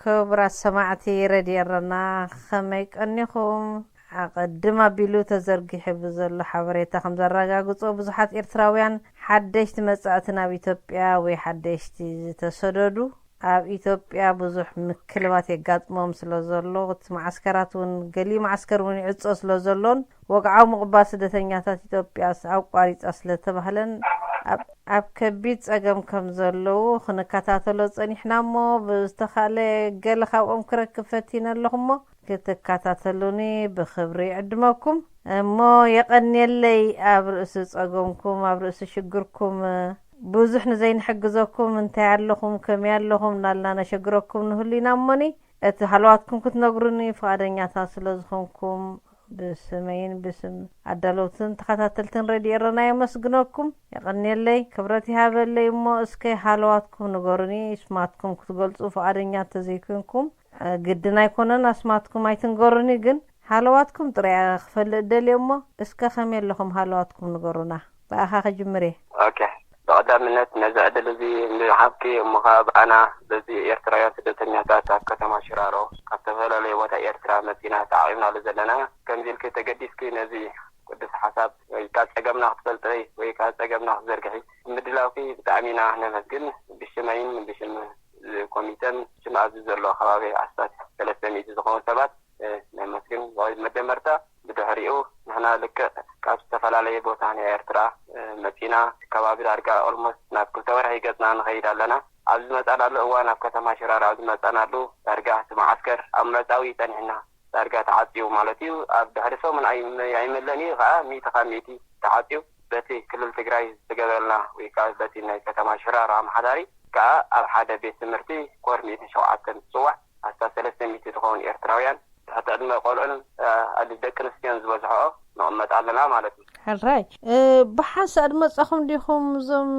ክቡራት ሰማዕቲ ረድዮ ኤረና፣ ከመይ ቀኒኹም? ኣቐድም ኣቢሉ ተዘርጊሑ ብዘሎ ሓበሬታ ከም ዘረጋግጾ፣ ብዙሓት ኤርትራውያን ሓደሽቲ መጻእቲ ናብ ኢትዮጵያ ወይ ሓደሽቲ ዝተሰደዱ ኣብ ኢትዮጵያ ብዙሕ ምክልባት የጋጥሞም ስለ ዘሎ፣ እቲ መዓስከራት እውን፣ ገሊኡ መዓስከር እውን ይዕጾ ስለ ዘሎን፣ ወግዓዊ ምቕባል ስደተኛታት ኢትዮጵያ ኣቋሪጻ ስለ ተባህለን፣ ኣብ፣ ኣብ ከቢድ ጸገም ከም ዘለዉ ክንከታተሎ ጸኒሕና እሞ፣ ብዝተኻእለ ገለ ካብኦም ክረክብ ፈቲነ ኣለኹ እሞ፣ ክትከታተሉኒ ብኽብሪ ይዕድመኩም። እሞ የቐንየለይ፣ ኣብ ርእሲ ጸገምኩም፣ ኣብ ርእሲ ሽግርኩም፣ ብዙሕ ንዘይንሕግዘኩም፣ እንታይ ኣለኹም፣ ከመይ ኣለኹም እናልና ነሸግረኩም ንህሉ ኢና እሞኒ፣ እቲ ሃለዋትኩም ክትነግሩኒ ፍቓደኛታት ስለ ዝኾንኩም፣ ብስመይን ብስም ኣዳለውትን ተኸታተልትን ረድዮ ኤረና የመስግነኩም። የቐንየለይ፣ ክብረት ይሃበለይ። እሞ እስከ ሃለዋትኩም ንገሩኒ፣ ስማትኩም ክትገልጹ ፍቓደኛ እንተዘይኮንኩም፣ እ፣ ግድን ኣይኮነን ኣስማትኩም ኣይትንገሩኒ፣ ግን ሃለዋትኩም ጥራይ እየ ክፈልጥ ደልየ። እሞ እስከ ከመይ ኣለኹም፣ ሃለዋትኩም ንገሩና። ብኣኻ ክጅምር እየ። ኦኬ፣ ብቐዳምነት ነዚ ዕድል እዚ ንሃብኪ፣ እሞ ኸኣ ብኣና በዚ ኤርትራውያን ስደተኛታት ኣብ ከተማ ሽራሮ ካብ ዝተፈላለየ ቦታ ኤርትራ መጺና ተዓቒብናሉ ዘለና፣ ከምዚ ኢልኪ ተገዲስኪ ነዚ ቅዱስ ሓሳብ ወይ ካብ ጸገምና ክትፈልጢ ወይ ካብ ጸገምና ክትዘርግሒ ምድላውኪ ብጣዕሚ ኢና ነመስግን። ብሽመይን ብሽም ኮሚተን ሽም ኣብዚ ዘሎ ከባቢ ኣስታት ሰለስተ ሚእቲ ዝኸውን ሰባት፣ እ፣ ነመስግን። መጀመርታ ብድሕሪኡ ንሕና ልክዕ ካብ ዝተፈላለየ ቦታ ናይ ኤርትራ፣ እ፣ መጺና፣ ከባቢ ዳርጋ ኦልሞስት ናብ ክልተ ወርሒ ገጽና ንኸይድ ኣለና። ኣብ ዝመጻናሉ እዋን ኣብ ከተማ ሽራሮ ኣብ ዝመጻናሉ ዳርጋ እቲ መዓስከር ኣብ መጻዊ ጸኒሕና ዳርጋ ተዓጽዩ ማለት እዩ። ኣብ ድሕሪ ሰሙን ኣይ-፣ ኣይመለን እዩ ኸኣ ሚእቲ ካብ ሚእቲ ተዓጽዩ። በቲ ክልል ትግራይ ዝተገበረልና ወይ ከዓ በቲ ናይ ከተማ ሽራሮ ኣመሓዳሪ ከዓ ኣብ ሓደ ቤት ትምህርቲ ኮር ሚእቲ ሸውዓተን ዝፅዋዕ ኣስታት ሰለስተ ሚእቲ ዝኸውን ኤርትራውያን ትሕቲ ዕድመ ቆልዑን፣ እ፣ ኣድ-፣ ደቂ ኣንስትዮን ዝበዝሖ ንቕመጥ ኣለና ማለት እዩ። ሕራይ፣ እ፣ ብሓንሳእ ድመጻኹም ዲኹም እዞም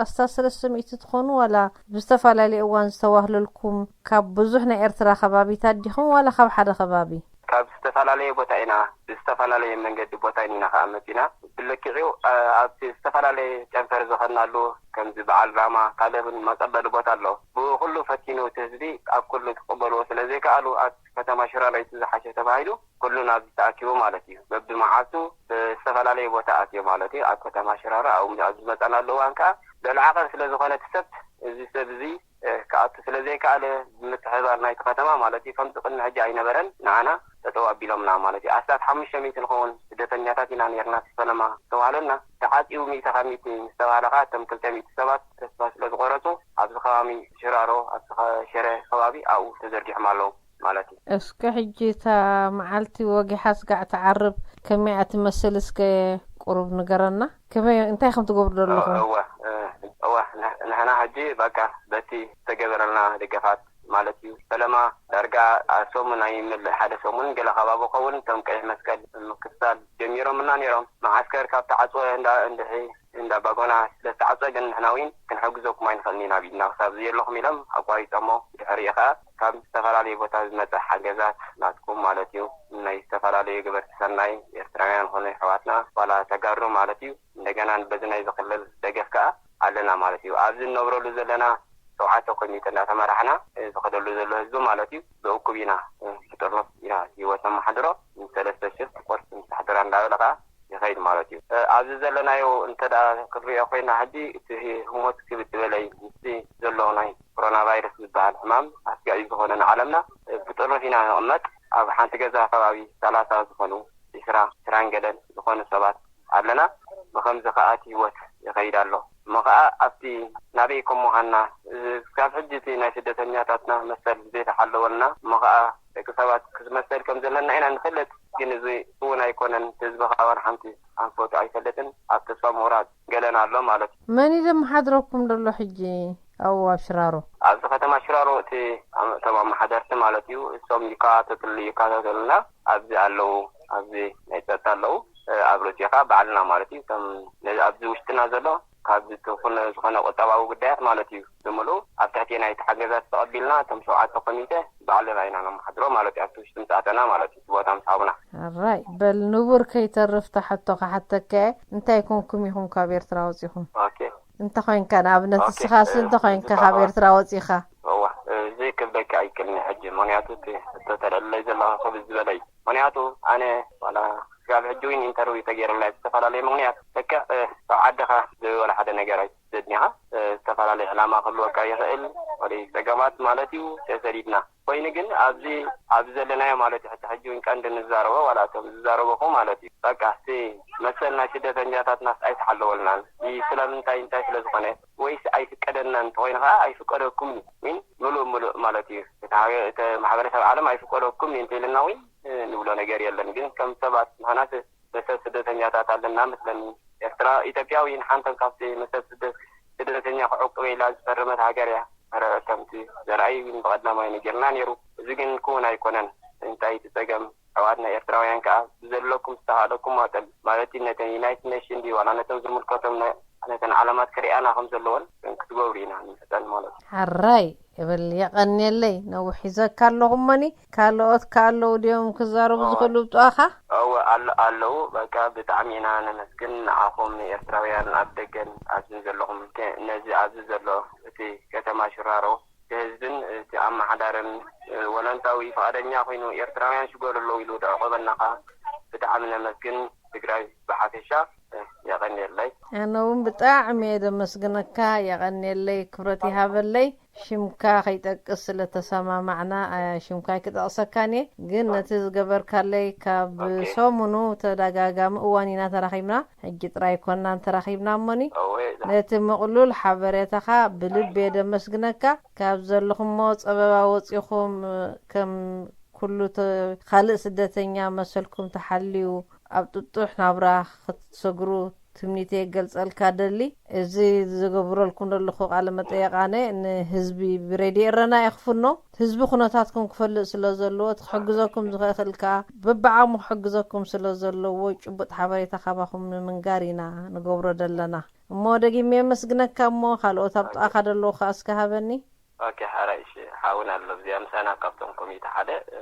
ኣስታት ሰለስተ ሚእቲ ትኾኑ፣ ዋላ ብዝተፈላለየ እዋን ዝተዋህለልኩም ካብ ብዙሕ ናይ ኤርትራ ከባቢታት ዲኹም ዋላ ካብ ሓደ ከባቢ? ካብ ዝተፈላለየ ቦታ ኢና፣ ብዝተፈላለየ መንገዲ ቦታ ኢና ከዓ መፂና። ብልክዕኡ፣ እ፣ ኣብቲ ዝተፈላለየ ጨንፈር ዝኸድናሉ ከምዚ በዓል ራማ፣ ካልእ እውን መጸበሊ ቦታ ኣሎ። ብኡ ኩሉ ፈቲኑ እቲ ህዝቢ ኣብ ኩሉ ክቕበልዎ ስለ ዘይከኣሉ፣ ኣብ ከተማ ሽራሮ እቲ ዝሓሸ ተባሂሉ ኩሉ ናብዚ ተኣኪቡ ማለት እዩ። በብመዓልቱ ብዝተፈላለየ ቦታ ኣትዮ ማለት እዩ። ኣብ ከተማ ሽራሮ ኣብ፣ ኣብ ዝመጸናሉ እዋን ከዓ ልዕሊ ዓቐን ስለ ዝኾነ እቲ ሰብ፣ እዚ ሰብ እዚ እ፣ ክኣቱ ስለ ዘይከኣለ፣ ብምትሕብባር ናይቲ ከተማ ማለት እዩ፣ ከምቲ ቅድሚ ሕጂ ኣይነበረን፣ ንዓና ጠጠው ኣቢሎምና ማለት እዩ። ኣስታት ሓሙሽተ ሚእቲ ንኸውን ስደተኛታት ኢና ነርና፣ እቲ ፈለማ ዝተባህለና። ተዓጽዩ ሚእቲ ካብ ሚእቲ ምስ ተባህለ ኸኣ፣ እቶም ክልተ ሚእቲ ሰባት ተስፋ ስለ ዝቖረጹ፣ ኣብዚ ከባቢ ሽራሮ፣ ኣብዚ ኸ-፣ ሽረ ከባቢ ኣብኡ ተዘርጊሖም ኣለዉ ማለት እዩ። እስከ ሕጂ እታ መዓልቲ ወጊሓ ስጋዕ ትዓርብ ከመይ እያ ትመስል? እስከ ቁሩብ ንገረና። ከመይ፣ እንታይ ከም ትገብሩ ዘለኹም? እወ፣ እ፣ እወ፣ ንሕ-፣ ንሕና ሕጂ በቃ በቲ ዝተገበረልና ደገፋት ማለት እዩ። ፈለማ ዳርጋ ኣብ ሰሙን ኣይምልእ፣ ሓደ ሰሙን ገለ ከባቢ ኸውን፣ እቶም ቀይሕ መስቀል ምክትታል ጀሚሮምና ነይሮም። መዓስከር ካብ ተዓጽወ እንዳ እንድሒ እንዳ ባጎና ስለ ዝተዓጸ ግን ንሕና እውን ክንሕግዘኩም ኣይንኽእልን ኢና፣ ኣብ ኢድና ክሳብ ዘየለኹም ኢሎም ኣቋሪጾሞ። ድሕሪኡ ኸኣ ካብ ዝተፈላለየ ቦታ ዝመጸ ሓገዛት ናትኩም ማለት እዩ፣ ናይ ዝተፈላለዩ ገበርቲ ሰናይ ኤርትራውያን ኾነ ኣሕዋትና ዋላ ተጋሩ ማለት እዩ። እንደገና በዚ ናይዚ ክልል ደገፍ ከኣ ኣለና ማለት እዩ። ኣብዚ እንነብረሉ ዘለና ሸውዓተ ኮሚተ እንዳተመራሕና፣ እ፣ ዝኸደሉ ዘሎ ህዝቢ ማለት እዩ፣ ብእኩብ ኢና፣ እ፣ ብጥርኑፍ ኢና ህይወት ነመሓድሮ። ንሰለስተ ሽፍት ቁርሲ ምስ ኣሕደራ እንዳበለ ከኣ ይኸይድ ማለት እዩ። እ፣ ኣብዚ ዘለናዮ እንተ ደኣ ክንሪኦ ኮይና፣ ሕጂ እቲ ህሞት ክብድ ዝበለ እዩ። ምስቲ ዘሎ ናይ ኮሮና ቫይረስ ዝበሃል ሕማም ኣስጋኢ ዝኾነ ንዓለምና፣ እ፣ ብጥርኑፍ ኢና ንቕመጥ። ኣብ ሓንቲ ገዛ ከባቢ ሰላሳ ዝኾኑ፣ ዒስራ፣ ዒስራን ገለን ዝኾኑ ሰባት ኣለና። ብኸምዚ ከኣ እቲ ህይወት ይኸይድ ኣሎ። እሞ ኸኣ ኣብቲ ናበይ ከም ምዃንና፣ እ፣ ክሳብ ሕጂ እቲ ናይ ስደተኛታትና መሰል ዘይተሓለወልና፣ እሞ ኸኣ ደቂ ሰባት ክመሰል ከም ዘለና ኢና ንፈልጥ። ግን እዚ እውን ኣይኮነን። እቲ ህዝቢ ኸኣ ዋላ ሓንቲ ኣንፈቱ ኣይፈልጥን። ኣብ ተስፋ ምቑራጽ ገለን ኣሎ ማለት እዩ። መን እዩ ዘመሓድረኩም ዘሎ ሕጂ ኣብኡ ኣብ ሽራሮ? ኣብዚ ከተማ ሽራሮ እቲ ኣም-፣ እቶም ኣመሓደርቲ ማለት እዩ። እሶም ይከታተሉ፣ ይከታተሉና ኣብዚ ኣለዉ፣ ኣብዚ ናይ ጸጥታ ኣለዉ። እ፣ ኣብ ርእሲኡ ኸኣ ባዕልና ማለት እዩ። እቶም ነዚ ኣብዚ ውሽጥና ዘሎ ካብ ዝኾነ፣ ዝኾነ ቁጠባዊ ጉዳያት ማለት እዩ። ብምሉኡ ኣብ ትሕቲ ናይ ተሓገዛት ተቐቢልና እቶም ሸውዓተ ኮሚተ ባዕልና ኢና ነመሓድሮ ማለት እዩ። ኣብቲ ውሽጢ ምስ ኣተና ማለት እዩ፣ እቲ ቦታ ምስ ሃቡና። ኣራይ፣ በል ንቡር ከይተርፍ እታ ሕቶ ክሓተካ እየ። እንታይ ኮንኩም ኢኹም ካብ ኤርትራ ወጺኹም? ኦኬ። እንተ ኾይንካ፣ ንኣብነት ኦኬ፣ ንስኻስ እ፣ እንተ ኾይንካ ካብ ዝበሃዋ ኤርትራ ወጺኻ? እዋ፣ እዚ ክብለካ ኣይክእልን። ሕጂ ምክንያቱ እቲ እተተልዕለይ ዘለኻ ክብዝ ዝበለ እዩ። ምክንያቱ ኣነ ዋላ ክሳብ ሕጂ እውን ኢንተርቪው ተገይሩለይ ብዝተፈላለየ ምክንያት ልክዕ ኣብ ዓድኻ ዝብል ሓደ ነገር ኣይትስደድን ኢኻ። ዝተፈላለየ ዕላማ ክህልወካ ይኽእል፣ ወይ ፀገማት ማለት እዩ። ተሰዲድና ኮይኑ ግን ኣብዚ ኣብዚ ዘለናዮ ማለት እዩ። ሕጂ ሕጂ እውን ቀንዲ ንዛረቦ ዋላ እቶም ዝዛረበኹ ማለት እዩ። በቃ እቲ መሰል ናይ ስደተኛታትናስ ኣይተሓለወልናን። ስለምንታይ እንታይ ስለ ዝኾነ ወይስ ኣይፍቀደናን እንተኮይኑ ከዓ ኣይፍቀደኩም እዩ። ግን ምሉእ ምሉእ ማለት እዩ። እቲ ማሕበረሰብ ዓለም ኣይፍቀደኩም እዩ እንተኢልና እውን ንብሎ ነገር የለን። ግን ከም ሰባት ንሕናስ መሰል ስደተኛታት ኣለና መስለኒ። ኤርትራ ኢትዮጵያዊ ንሓንተን ካብቲ መሰል ስደት ስደተኛ ክዕቅበ ኢላ ዝፈረመት ሃገር እያ። ረ ከምቲ ዘርኣይ ብቐዳማይ ነጊርና ነይሩ። እዚ ግን ክውን ኣይኮነን። እንታይ እቲ ጸገም? ኣሕዋትና ኤርትራውያን ከኣ ብዘለኩም ዝተኻእለኩም መጠን ማለት እዩ ነተን ዩናይትድ ኔሽን ድዩ ዋላ ነቶም ዝምልከቶም ነተን ዓለማት ክርእያና ከም ዘለዎን ክትገብሩ ኢና ንምሕጸን ማለት እዩ። ሓራይ እብል የቐንየለይ ነዊሕ ሒዘካ ኣለኹ እሞኒ ካልኦት ከ ኣለዉ ድዮም ክዛረቡ ዝኽእሉ ብጥዋኻ? እወ ኣሎ ኣለዉ በቃ ብጣዕሚ ኢና ነመስግን ንዓኹም ንኤርትራውያን ኣብ ደገን ኣብዝን ዘለኹም ነዚ ኣብዚ ዘሎ እቲ ከተማ ሽራሮ እቲ ህዝብን እቲ ኣመሓዳርን ወለንታዊ ፍቓደኛ ኮይኑ ኤርትራውያን ሽገሩ ኣለዉ ኢሉ ደዕቆበና ከኣ ብጣዕሚ ነመስግን ትግራይ ብሓፈሻ የቐንየለይ። ኣነ እውን ብጣዕሚ እየ ደመስግነካ የቐንየለይ ክብረት ይሃበለይ። ሽምካ ከይጠቅስ ስለ ተሰማማዕና ሽምካ ኣይክጠቕሰካን እየ። ግን ነቲ ዝገበርካለይ ካብ ሰሙኑ ተደጋጋሚ እዋን ኢና ተራኺብና። ሕጂ ጥራይ ኣይኮናን ተራኺብና እሞኒ ነቲ ምቕሉል ሓበሬታኻ ብልቢ እየ ደመስግነካ። ካብ ዘለኹሞ ጸበባ ወጺኹም ከም ኩሉ ካልእ ስደተኛ መሰልኩም ተሓልዩ ኣብ ጥጡሕ ናብራ ክትሰግሩ ትምኒተይ ክገልጸልካ እደሊ። እዚ ዝገብረልኩም ዘለኹ ቃለ መጠየቕ ኣነ ንህዝቢ ብሬድዮ ኤረና እየ ክፍኖ። ህዝቢ ኩነታትኩም ክፈልጥ ስለ ዘለዎ እቲ ክሕግዘኩም ዝኽእል ከኣ በብዓቕሙ ክሕግዘኩም ስለ ዘለዎ ጭቡጥ ሓበሬታ ካባኹም ንምንጋር ኢና ንገብሮ ዘለና። እሞ ደጊመ የመስግነካ እሞ ካልኦት ኣብ ጥቓኻ ዘለዉ ከኣ እስከ ሃበኒ። ኦኬ ሓራይ እሺ ሓውና ኣሎ ኣብዚኣ ምሳና ካብቶም ኮሚተ ሓደ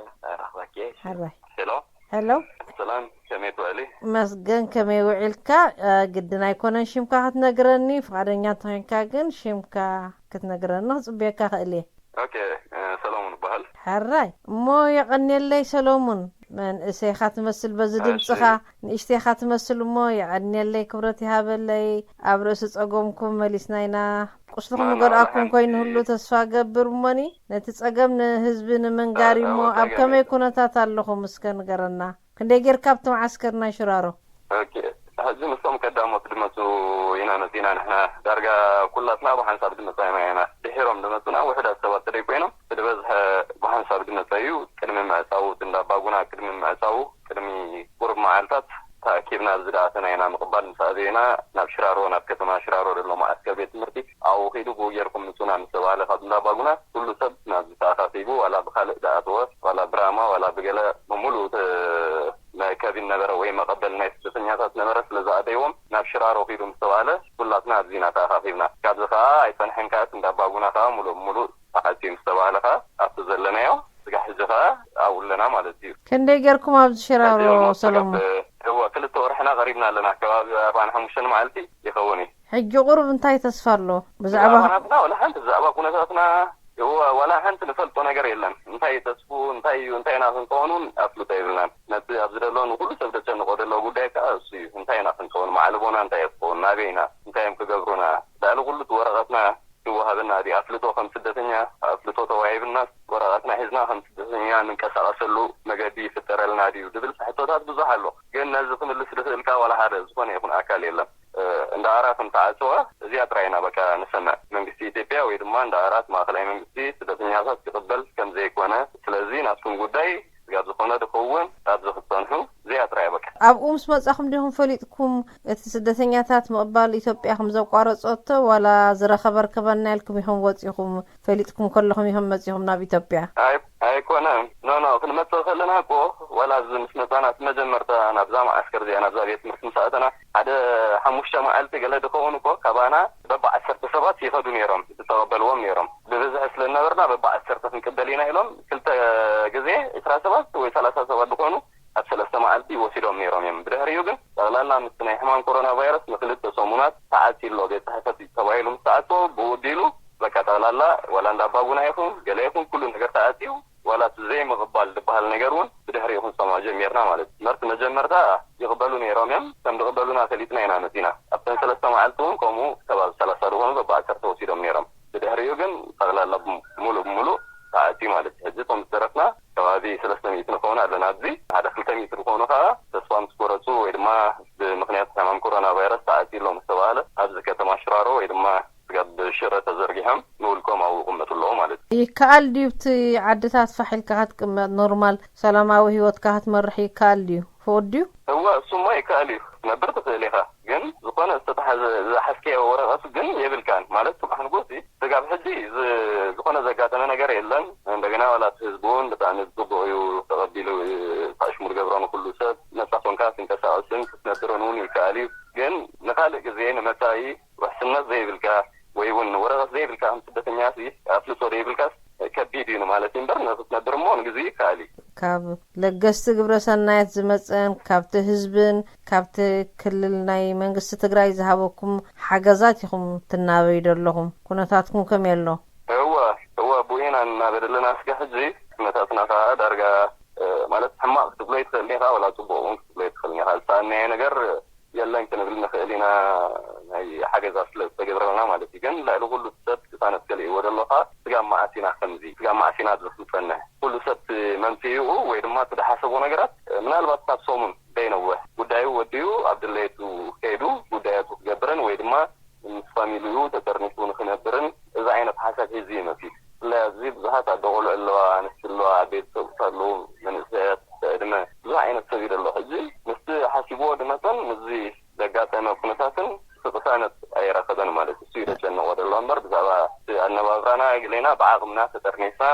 ኣራኽበኪ እየ እሺ። ሓራይ ሄሎ ሄሎ ሰላም ከመይ ትውዕሊ? መስገን ከመይ ውዒልካ? ግድን ኣይኮነን ሽምካ ክትነግረኒ ፍቓደኛ እንተኾይንካ ግን ሽምካ ክትነግረኒ ክጽበየካ እኽእል እየ። ኦኬ ሰሎሙን እበሃል። ሓራይ እሞ የቐንየለይ ሰሎሙን መንእሰይኻ ትመስል በዚ ድምጽኻ ንእሽተይኻ ትመስል እሞ የቐንየለይ ክብረት ይሃበለይ ኣብ ርእሲ ጸገምኩም መሊስና ኢና ቁስልኹም ይጎድኣኩም ኮይኑ ህሉ ተስፋ ገብር እሞኒ ነቲ ጸገም ንህዝቢ ንምንጋር እሞ ኣብ ከመይ ኩነታት ኣለኹም እስከ ንገረና ክንደይ ጌርካ ኣብቲ መዓስከር ናይ ሽራሮ ሕጂ ምስቶም ቀዳሞት ድመፁ ኢና መፂና ንሕና ዳርጋ ኩላትና ብሓንሳብ ድመፃ ኢና ኢና ድሒሮም ድመፁና ውሕዳት ሰባት ተደይ ኮይኖም እቲ ዝበዝሐ ብሓንሳብ ድመፀ እዩ ቅድሚ ምዕፃዉ እንዳባጉና ቅድሚ ምዕፃዉ ቅድሚ ቁሩብ መዓልታት ተኣኪብና ኣብዚ ደኣ ሰናይና ምቕባል ምስ ኣበየና ናብ ሽራሮ ናብ ከተማ ሽራሮ ዘሎ መዓስከር ቤት ትምህርቲ ኣብኡ ኺዱ ብኡ ጌርኩም ምጹና ምስ ተባህለ ካብ እንዳባጉና ኩሉ ሰብ ናብዚ ተኣኻኺቡ ዋላ ብኻልእ ዝኣተወ ዋላ ብራማ ዋላ ብገለ ብምሉኡ እቲ መእከቢ ነበረ ወይ መቐበሊ ናይ ስደተኛታት ነበረ ስለ ዝኣደይዎም ናብ ሽራሮ ኺዱ ምስ ተባህለ ኩላትና ኣብዚ ኢና ተኣኻኺብና። ካብዚ ኸኣ ኣይጸንሐን ከኣ እቲ እንዳባጉና ኸኣ ሙሉእ ብሙሉእ ተዓጽዩ ምስ ተባህለ ኸኣ ኣብቲ ዘለናዮ ስጋዕ ሕጂ ኸኣ ኣብኡ ኣለና ማለት እዩ። ክንደይ ጌርኩም ኣብዚ ሽራሮ ሰለሙን? እወ ክልተ ወርሕና ቀሪብና ኣለና ከባቢ ኣርባዓን ሓሙሽተን መዓልቲ ይኸውን እዩ። ሕጂ ቁሩብ እንታይ ተስፋ ኣሎ ብዛዕባ? ብዛዕባ ናትና ዋላ ሓንቲ ብዛዕባ ኩነታትና እወ ዋላ ሓንቲ ንፈልጦ ነገር የለን። እንታይ ተስፉ እንታይ እዩ እንታይ ኢና ክንከውን እውን ኣፍልጦ የብልናን። ነቲ ኣብዚ ዘሎ ንኩሉ ሰብ ዘጨንቆ ዘሎ ጉዳይ ከዓ እሱ እዩ። እንታይ ኢና ክንከውን ማዕልቦና እንታይ እየ ክኸውን ናበይ ኢና እንታይ እዮም ክገብሩና ልዕሊ ኩሉ እቲ ወረቐትና ይወሃበና ድዩ ኣፍልጦ ከም ስደተኛ ኣፍልጦ ተዋሂብናስ ወረቐትና ሒዝና ከም ስደተኛ ንንቀሳቐሰሉ መገዲ ይፍጠረልና ድዩ ዝብል ሕቶታት ብዙሕ ኣሎ ግን ነዚ ክምልስ ዝኽእል ከኣ ዋላ ሓደ ዝኾነ ይኹን ኣካል የለን እንዳኣራ ከም ተዓጸወ እዚኣ ጥራይ ኢና በቃ ንሰምዕ መንግስቲ ኢትዮጵያ ወይ ድማ እንዳኣራት ማእኸላይ መንግስቲ ስደተኛታት ክቕበል ከም ዘይኮነ ስለዚ ናትኩም ጉዳይ ስጋብ ዝኾነ ድኸውን ኣብዚ ክትጸንሑ እዚኣ ጥራይ በቃ። ኣብኡ ምስ መጻኹም ዲኹም ፈሊጥኩም እቲ ስደተኛታት ምቕባል ኢትዮጵያ ከም ዘቋረጸቶ ዋላ ዝረኸበ ርከበና ኢልኩም ኢኹም ወጺኹም ፈሊጥኩም ከለኹም ኢኹም መጺኹም ናብ ኢትዮጵያ? ኣይኮነን ኖ ኖ ክንመጽእ ከለና እኮ ዋላ እዚ ምስ መጻና እቲ መጀመርታ ናብዛ መዓስከር እዚኣ ናብዛ ቤት ትምህርቲ ምስ ኣተና ሓደ ሓሙሽተ መዓልቲ ገለ ድኸውን እኮ ካባና በባ ዓሰርተ ሰባት ይኸዱ ነይሮም ዝተቐበልዎም ነይሮም ብብዝሒ ስለ ዝነበርና በባ ዓሰርተ ክንቅበል ኢና ኢሎም ክልተ ግዜ ዕስራ ሰባት ወይ ሰላሳ ሰባት ዝኾኑ ኣብ ሰለስተ መዓልቲ ወሲዶም ነይሮም እዮም። ብድሕሪኡ ግን ጠቕላላ ምስቲ ናይ ሕማም ኮሮና ቫይረስ ንክልተ ሰሙናት ተዓፅዩ ኣሎ ቤት ፅሕፈት እዩ ተባሂሉ ምስ ተዓፀወ ብኡ ኣቢሉ በቃ ጠቕላላ ዋላ እንዳ ኣባጉና ይኹን ገለ ይኹን ኩሉ ነገር ተኣትዩ ዋላ እቲ ዘይምቕባል ዝበሃል ነገር እውን ብድሕሪኡ ክንሰምዖ ጀሚርና ማለት እዩ። መርቲ መጀመርታ ይቕበሉ ነይሮም እዮም። ከም ዝቕበሉና ፈሊጥና ኢና መፂና። ኣብተን ሰለስተ መዓልቲ እውን ከምኡ ከባቢ ሰላሳ ዝኾኑ በብኣከር ተወሲዶም ነይሮም። ብድሕሪኡ ግን ጠቕላላ ሙሉእ ብሙሉእ ተኣትዩ ማለት እዩ። ሕጂ እቶም ዝተረፍና ከባቢ ሰለስተ ሚእቲ ንኸውን ኣለና ኣብዚ። ሓደ ክልተ ሚእቲ ዝኾኑ ከዓ ተስፋ ምስ ቆረፁ ወይ ድማ ብምኽንያት ሕማም ኮሮና ቫይረስ ተኣትዩ ኣሎ ምስ ተባሃለ ኣብዚ ከተማ ሽራሮ ወይ ድማ ስጋብ ሽረ ተዘርጊሖም ንውልቆም ኣብኡ ይቕመጡ ኣለዉ ማለት እዩ። ይከኣል ድዩ? እቲ ዓድታት ፋሕ ኢልካ ክትቅመጥ፣ ኖርማል ሰላማዊ ህይወትካ ክትመርሕ ይከኣል ድዩ? ፍቑድ ድዩ? እወ፣ እሱማ ይከኣል እዩ። ክትነብር ትኽእል ኢኻ። ግን ዝኾነ ዝተታሕዘ ዝሓዝካዮ ወረቐት ግን የብልካን። ማለት ጽባሕ ንግሆ እዚ ስጋብ ሕጂ ዝ-፣ ዝኾነ ዘጋጠመ ነገር የለን። እንደገና ዋላ እቲ ህዝቢ እውን ብጣዕሚ ብጽቡቕ እዩ ተቐቢሉ። እቲ ኣሽሙር ገብሮ ንኹሉ ሰብ ነጻ ኮንካ ክትንቀሳቐስን ክትነብርን እውን ይከኣል እዩ። ግን ንኻልእ ግዜ ንመጻኢ ውሕስነት ዘይብልካ ወይ እውን ወረቐት ዘይብልካ ከም ስደተኛ ሲ ኣፍልጦ ዘይብልካስ ከቢድ እዩ ንማለት እዩ እምበር ንክትነብር እሞ ንግዜ ይከኣል እዩ። ካብ ለገስቲ ግብረ ሰናያት ዝመጸን ካብቲ ህዝብን ካብቲ ክልል ናይ መንግስቲ ትግራይ ዝሃበኩም ሓገዛት ኢኹም ትናበዩ ዘለኹም። ኩነታትኩም ከመይ ኣሎ? እወ፣ እወ፣ ብኡ ኢና ንናበ ዘለና እስከ ሕጂ ኩነታትና ከዓ ዳርጋ፣ እ፣ ማለት ሕማቕ ክትብሎ ይትኽእል ኢኻ፣ ወላ ጽቡቕ እውን ክትብሎ ይትኽእል ኢኻ። ዝሰኣናዮ ነገር የለን ክንብል ንኽእል ኢና፣ ናይ ሓገዛ ስለ ዝተገብረልና ማለት እዩ። ግን ልዕሊ ኩሉ ሰብ ቅሳነት ገለ ይወደሎ ከዓ ስጋብ መዓስ ኢና ከምዚ፣ ስጋብ መዓስ ኢና ኣብዚ ክንጸንሕ? ኩሉ ሰብ እቲ መምጽኢኡ ወይ ድማ እቲ ዝሓሰቦ ነገራት ምናልባት ካብ ሰሙን ዘይነውሕ ጉዳዩ ወዲኡ ኣብ ድሌቱ ከይዱ ጉዳያቱ ክገብርን ወይ ድማ ምስ ፋሚሊኡ ተጠርኒፉ ንኽነብርን እዚ ዓይነት ሓሳብ ሒዙ እዩ መጺኡ። ብፍላይ ኣብዚ ብዙሓት ኣዶ ቆልዑ ኣለዋ፣ ኣንስቲ ኣለዋ፣ ቤተሰብ ኣለዉ፣ መንእሰያት ዕድመ ብዙሕ ዓይነት ሰብ እዩ ዘሎ። ሕጂ ምስቲ ሓሲብዎ ዝመጸን ምስዚ ዘጋጠመ ኩነታትን እቲ ቅሳነት ኣይረኸበን ማለት እዩ። እሱ እዩ ዘጨንቆ ዘሎ እምበር ብዛዕባ እቲ ኣነባብራና ገሌና ብዓቕምና ተጠርኒፍና፣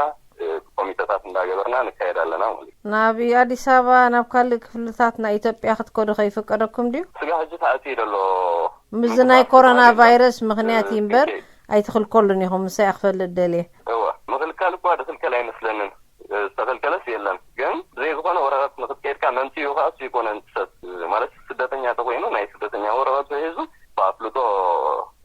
እ፣ ኮሚተታት እንዳገበርና ንካየድ ኣለና ማለት እዩ። ናብ ኣዲስ ኣበባ፣ ናብ ካልእ ክፍልታት ናይ ኢትዮጵያ ክትከዱ ከይፍቀደኩም ድዩ? ስጋ ሕጂ ተኣትዩ ዘሎ ምዚ ናይ ምንቅስቃስ ኮሮና ዝበሃል የለን። ቫይረስ ምኽንያት እ፣ እዩ እምበር ክንከይድ። ኣይትኽልከሉን ኢኹም፣ ምሳይ ክፈልጥ ደልየ። እወ፣ ምኽልካል እኳ ዝኽልከል ኣይመስለንን። እ፣ ዝተኸልከለስ የለን። ግን ብዘይ ዝኾነ ወረቐት ንኽትከይድካ መምጽኡ ኸኣ እሱ ይኮነን ሰብ፣ ማለት ስደተኛ ተኾይኑ ናይ ስደተኛ ወረቐቱ ሒዙ ብኣፍልጦ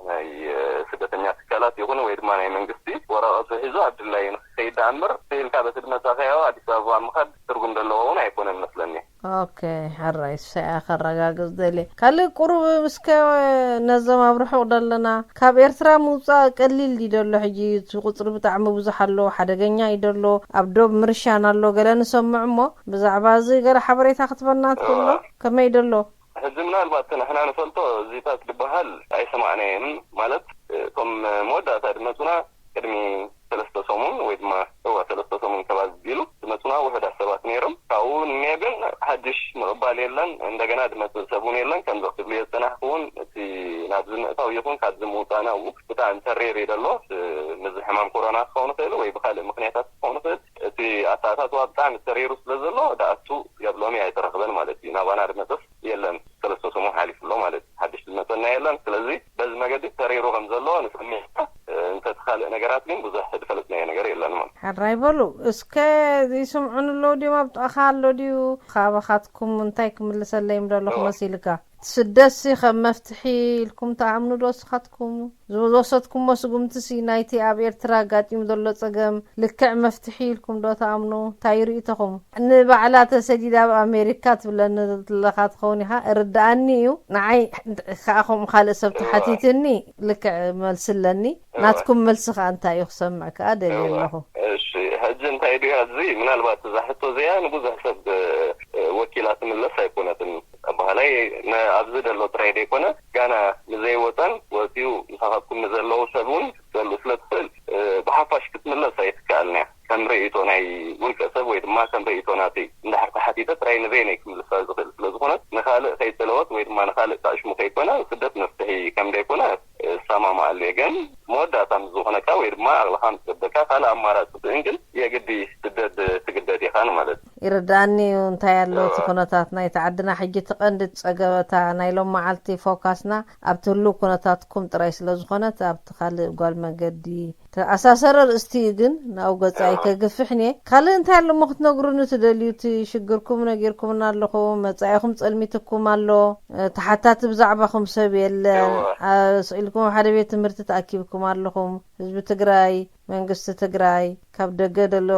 ናይ፣ እ፣ ስደተኛ ትካላት ይኹን ወይ ድማ ናይ መንግስቲ ወረቐቱ ሒዙ ኣብ ድላዩ ንኽኸይድ ደኣ እምበር፣ ስኢልካ በቲ ዝመጻኻዮ ኣዲስ ኣበባ ምኻድ ትርጉም ዘለዎ እውን ኣይኮነን መስለኒ። ኦኬ፣ ሕራይ፣ እሱ እያ ከረጋግጽ ደልየ። ካልእ ቁሩብ እስከ ነዞም ኣብ ርሑቕ ዘለና፣ ካብ ኤርትራ ምውጻእ ቀሊል ድዩ ደሎ ሕጂ? እቲ ቁጽሪ ብጣዕሚ ብዙሕ ኣሎ፣ ሓደገኛ እዩ ደሎ፣ ኣብ ዶብ ምርሻን ኣሎ፣ ገለ ንሰምዕ እሞ፣ ብዛዕባ እዚ ገለ ሓበሬታ ክትበና ትኽእሎ? እዋ። ከመይ ደሎ? ሕጂ ምናልባት እቲ ንሕና ንፈልጦ እዚታት ዝበሃል ኣይሰማዕናዮን። ማለት፣ እቶም መወዳእታ ዝመጹና ቅድሚ ሰለስተ ሰሙን ወይ ድማ፣ እዋ፣ ሰለስተ ሰሙን ከባቢ ቢሉ ዝመጹና ውሑዳት ሰባት ነይሮም። ካብኡ ንኔ ግን ሓድሽ ምቕባል የለን፣ እንደገና ዝመጽእ ሰብ እውን የለን። ከምዚ ክትብልዮ ዝጸናሕኩ እውን እቲ ናብዚ ምእታው ይኹን ካብዚ ምውጻእና እውን ብጣዕሚ ተሪር እዩ ዘሎ። እ፣ ምስዚ ሕማም ኮሮና ክኸውን ይኽእል ወይ ብኻልእ ምኽንያታት ክኸውን ይኽእል። እቲ ኣተኣታትዋ ብጣዕሚ ተሪሩ ስለ ዘሎ፣ ደኣ እሱ ገብ ሎሚ ኣይተረኽበን ማለት እዩ። ናባና ዝመጽእ የለን። ሰለስተ ሰሙን ሓሊፉ ኣሎ ማለት እዩ። ሓድሽ ዝመጸና የለን። ስለዚ በዚ መገዲ ተሪሩ ከም ዘሎ ንሰምዕ። እ፣ እንተ እቲ ካልእ ነገራት ግን ብዙሕ ዝፈለጥናዮ ነገር የለን ማለት እዩ። ሕራይ በሉ። እስከ ይስምዑን ኣለዉ ድዮም? ኣብ ጥቓኻ ኣሎ ድዩ? ካባኻትኩም እንታይ ክምልሰለይ ምደለኹ እወ። መሲልካ? ስደትሲ ከም መፍትሒ ኢልኩም ትኣምኑ ዶ ንስኻትኩም? ዝወሰድኩሞ ስጉምትሲ ናይቲ ኣብ ኤርትራ ኣጋጢሙ ዘሎ ጸገም ልክዕ መፍትሒ ኢልኩም ዶ ትኣምኑ? እንታይ ርእይቶኹም? ንባዕላ ተሰዲዳ ኣብ ኣሜሪካ ትብለኒ ዘለኻ ትኸውን ኢኻ፣ እርድኣኒ እዩ። ንዓይ ከዓ ከምኡ ካልእ ሰብ እዋ። ተሓቲትኒ ልክዕ መልሲ ኣለኒ። እዋ። ናትኩም መልሲ ከዓ እንታይ እዩ ክሰምዕ ከዓ ደልየ እዋ። ኣለኹ። እሺ፣ ሕጂ እንታይ ድዩ ኣብዚ ምናልባት እዛ ሕቶ እዚኣ ንብዙሕ ሰብ፣ እ፣ ወኪላ ትምለስ ኣይኮነትን። ኣባህላይ ነ-፣ ኣብዚ ዘሎ ጥራይ ዘይኮነ ጋና ንዘይወፀን ወፂኡ ምሳኻትኩም ንዘለዉ ሰብ እውን ክትሰሉ ስለ ትኽእል፣ እ፣ ብሓፋሽ ክትምለስ ኣይትከኣልን እያ። ከም ርእይቶ ናይ ውልቀ ሰብ ወይ ድማ ከም ርእይቶ ናተይ እንድሕር ተሓቲተ ጥራይ ንበይነይ ክምልሳ ዝኽእል ስለ ዝኾነ ንኻልእ ከይጸለወት ወይ ድማ ንኻልእ ተኣሽሙ ከይኮነ ስደት መፍትሒ ከም ዘይኮነ እሰማማኣሉ እየ። ግን መወዳእታ ምስ ዝኾነካ ወይ ድማ ኣቕልኻ ምስ ገበካ ካልእ ኣማራጺ ስእን ግን የግዲ ስደት ትግደድ ኢኻ ንማለት እዩ። ይርድኣኒ እዩ እንታይ ኣሎ እቲ እወ። ኩነታት ናይቲ ዓድና ሕጂ እቲ ቀንዲ ጸገበታ ናይ ሎም መዓልቲ ፎካስና ኣብቲ ህሉው ኩነታትኩም ጥራይ ስለ ዝኾነት ኣብቲ ካልእ ጓል መገዲ ተኣሳሰረ ርእስቲ ግን ናብ ገጻይ ከግፍሕን እየ። ካልእ እንታይ ኣሎ እሞ ክትነግሩኒ ትደልዩ? እቲ ሽግርኩም ነጊርኩምና ኣለኹም፣ መጻኢኹም ጸልሚትኩም ኣሎ። እ፣ ተሓታቲ ብዛዕባኹም ሰብ የለን። እወ። ኣ-፣ ስኢልኩም ኣብ ሓደ ቤት ትምህርቲ ተኣኪብኩም ኣለኹም። ህዝቢ ትግራይ፣ መንግስቲ ትግራይ፣ ካብ ደገ ደሎ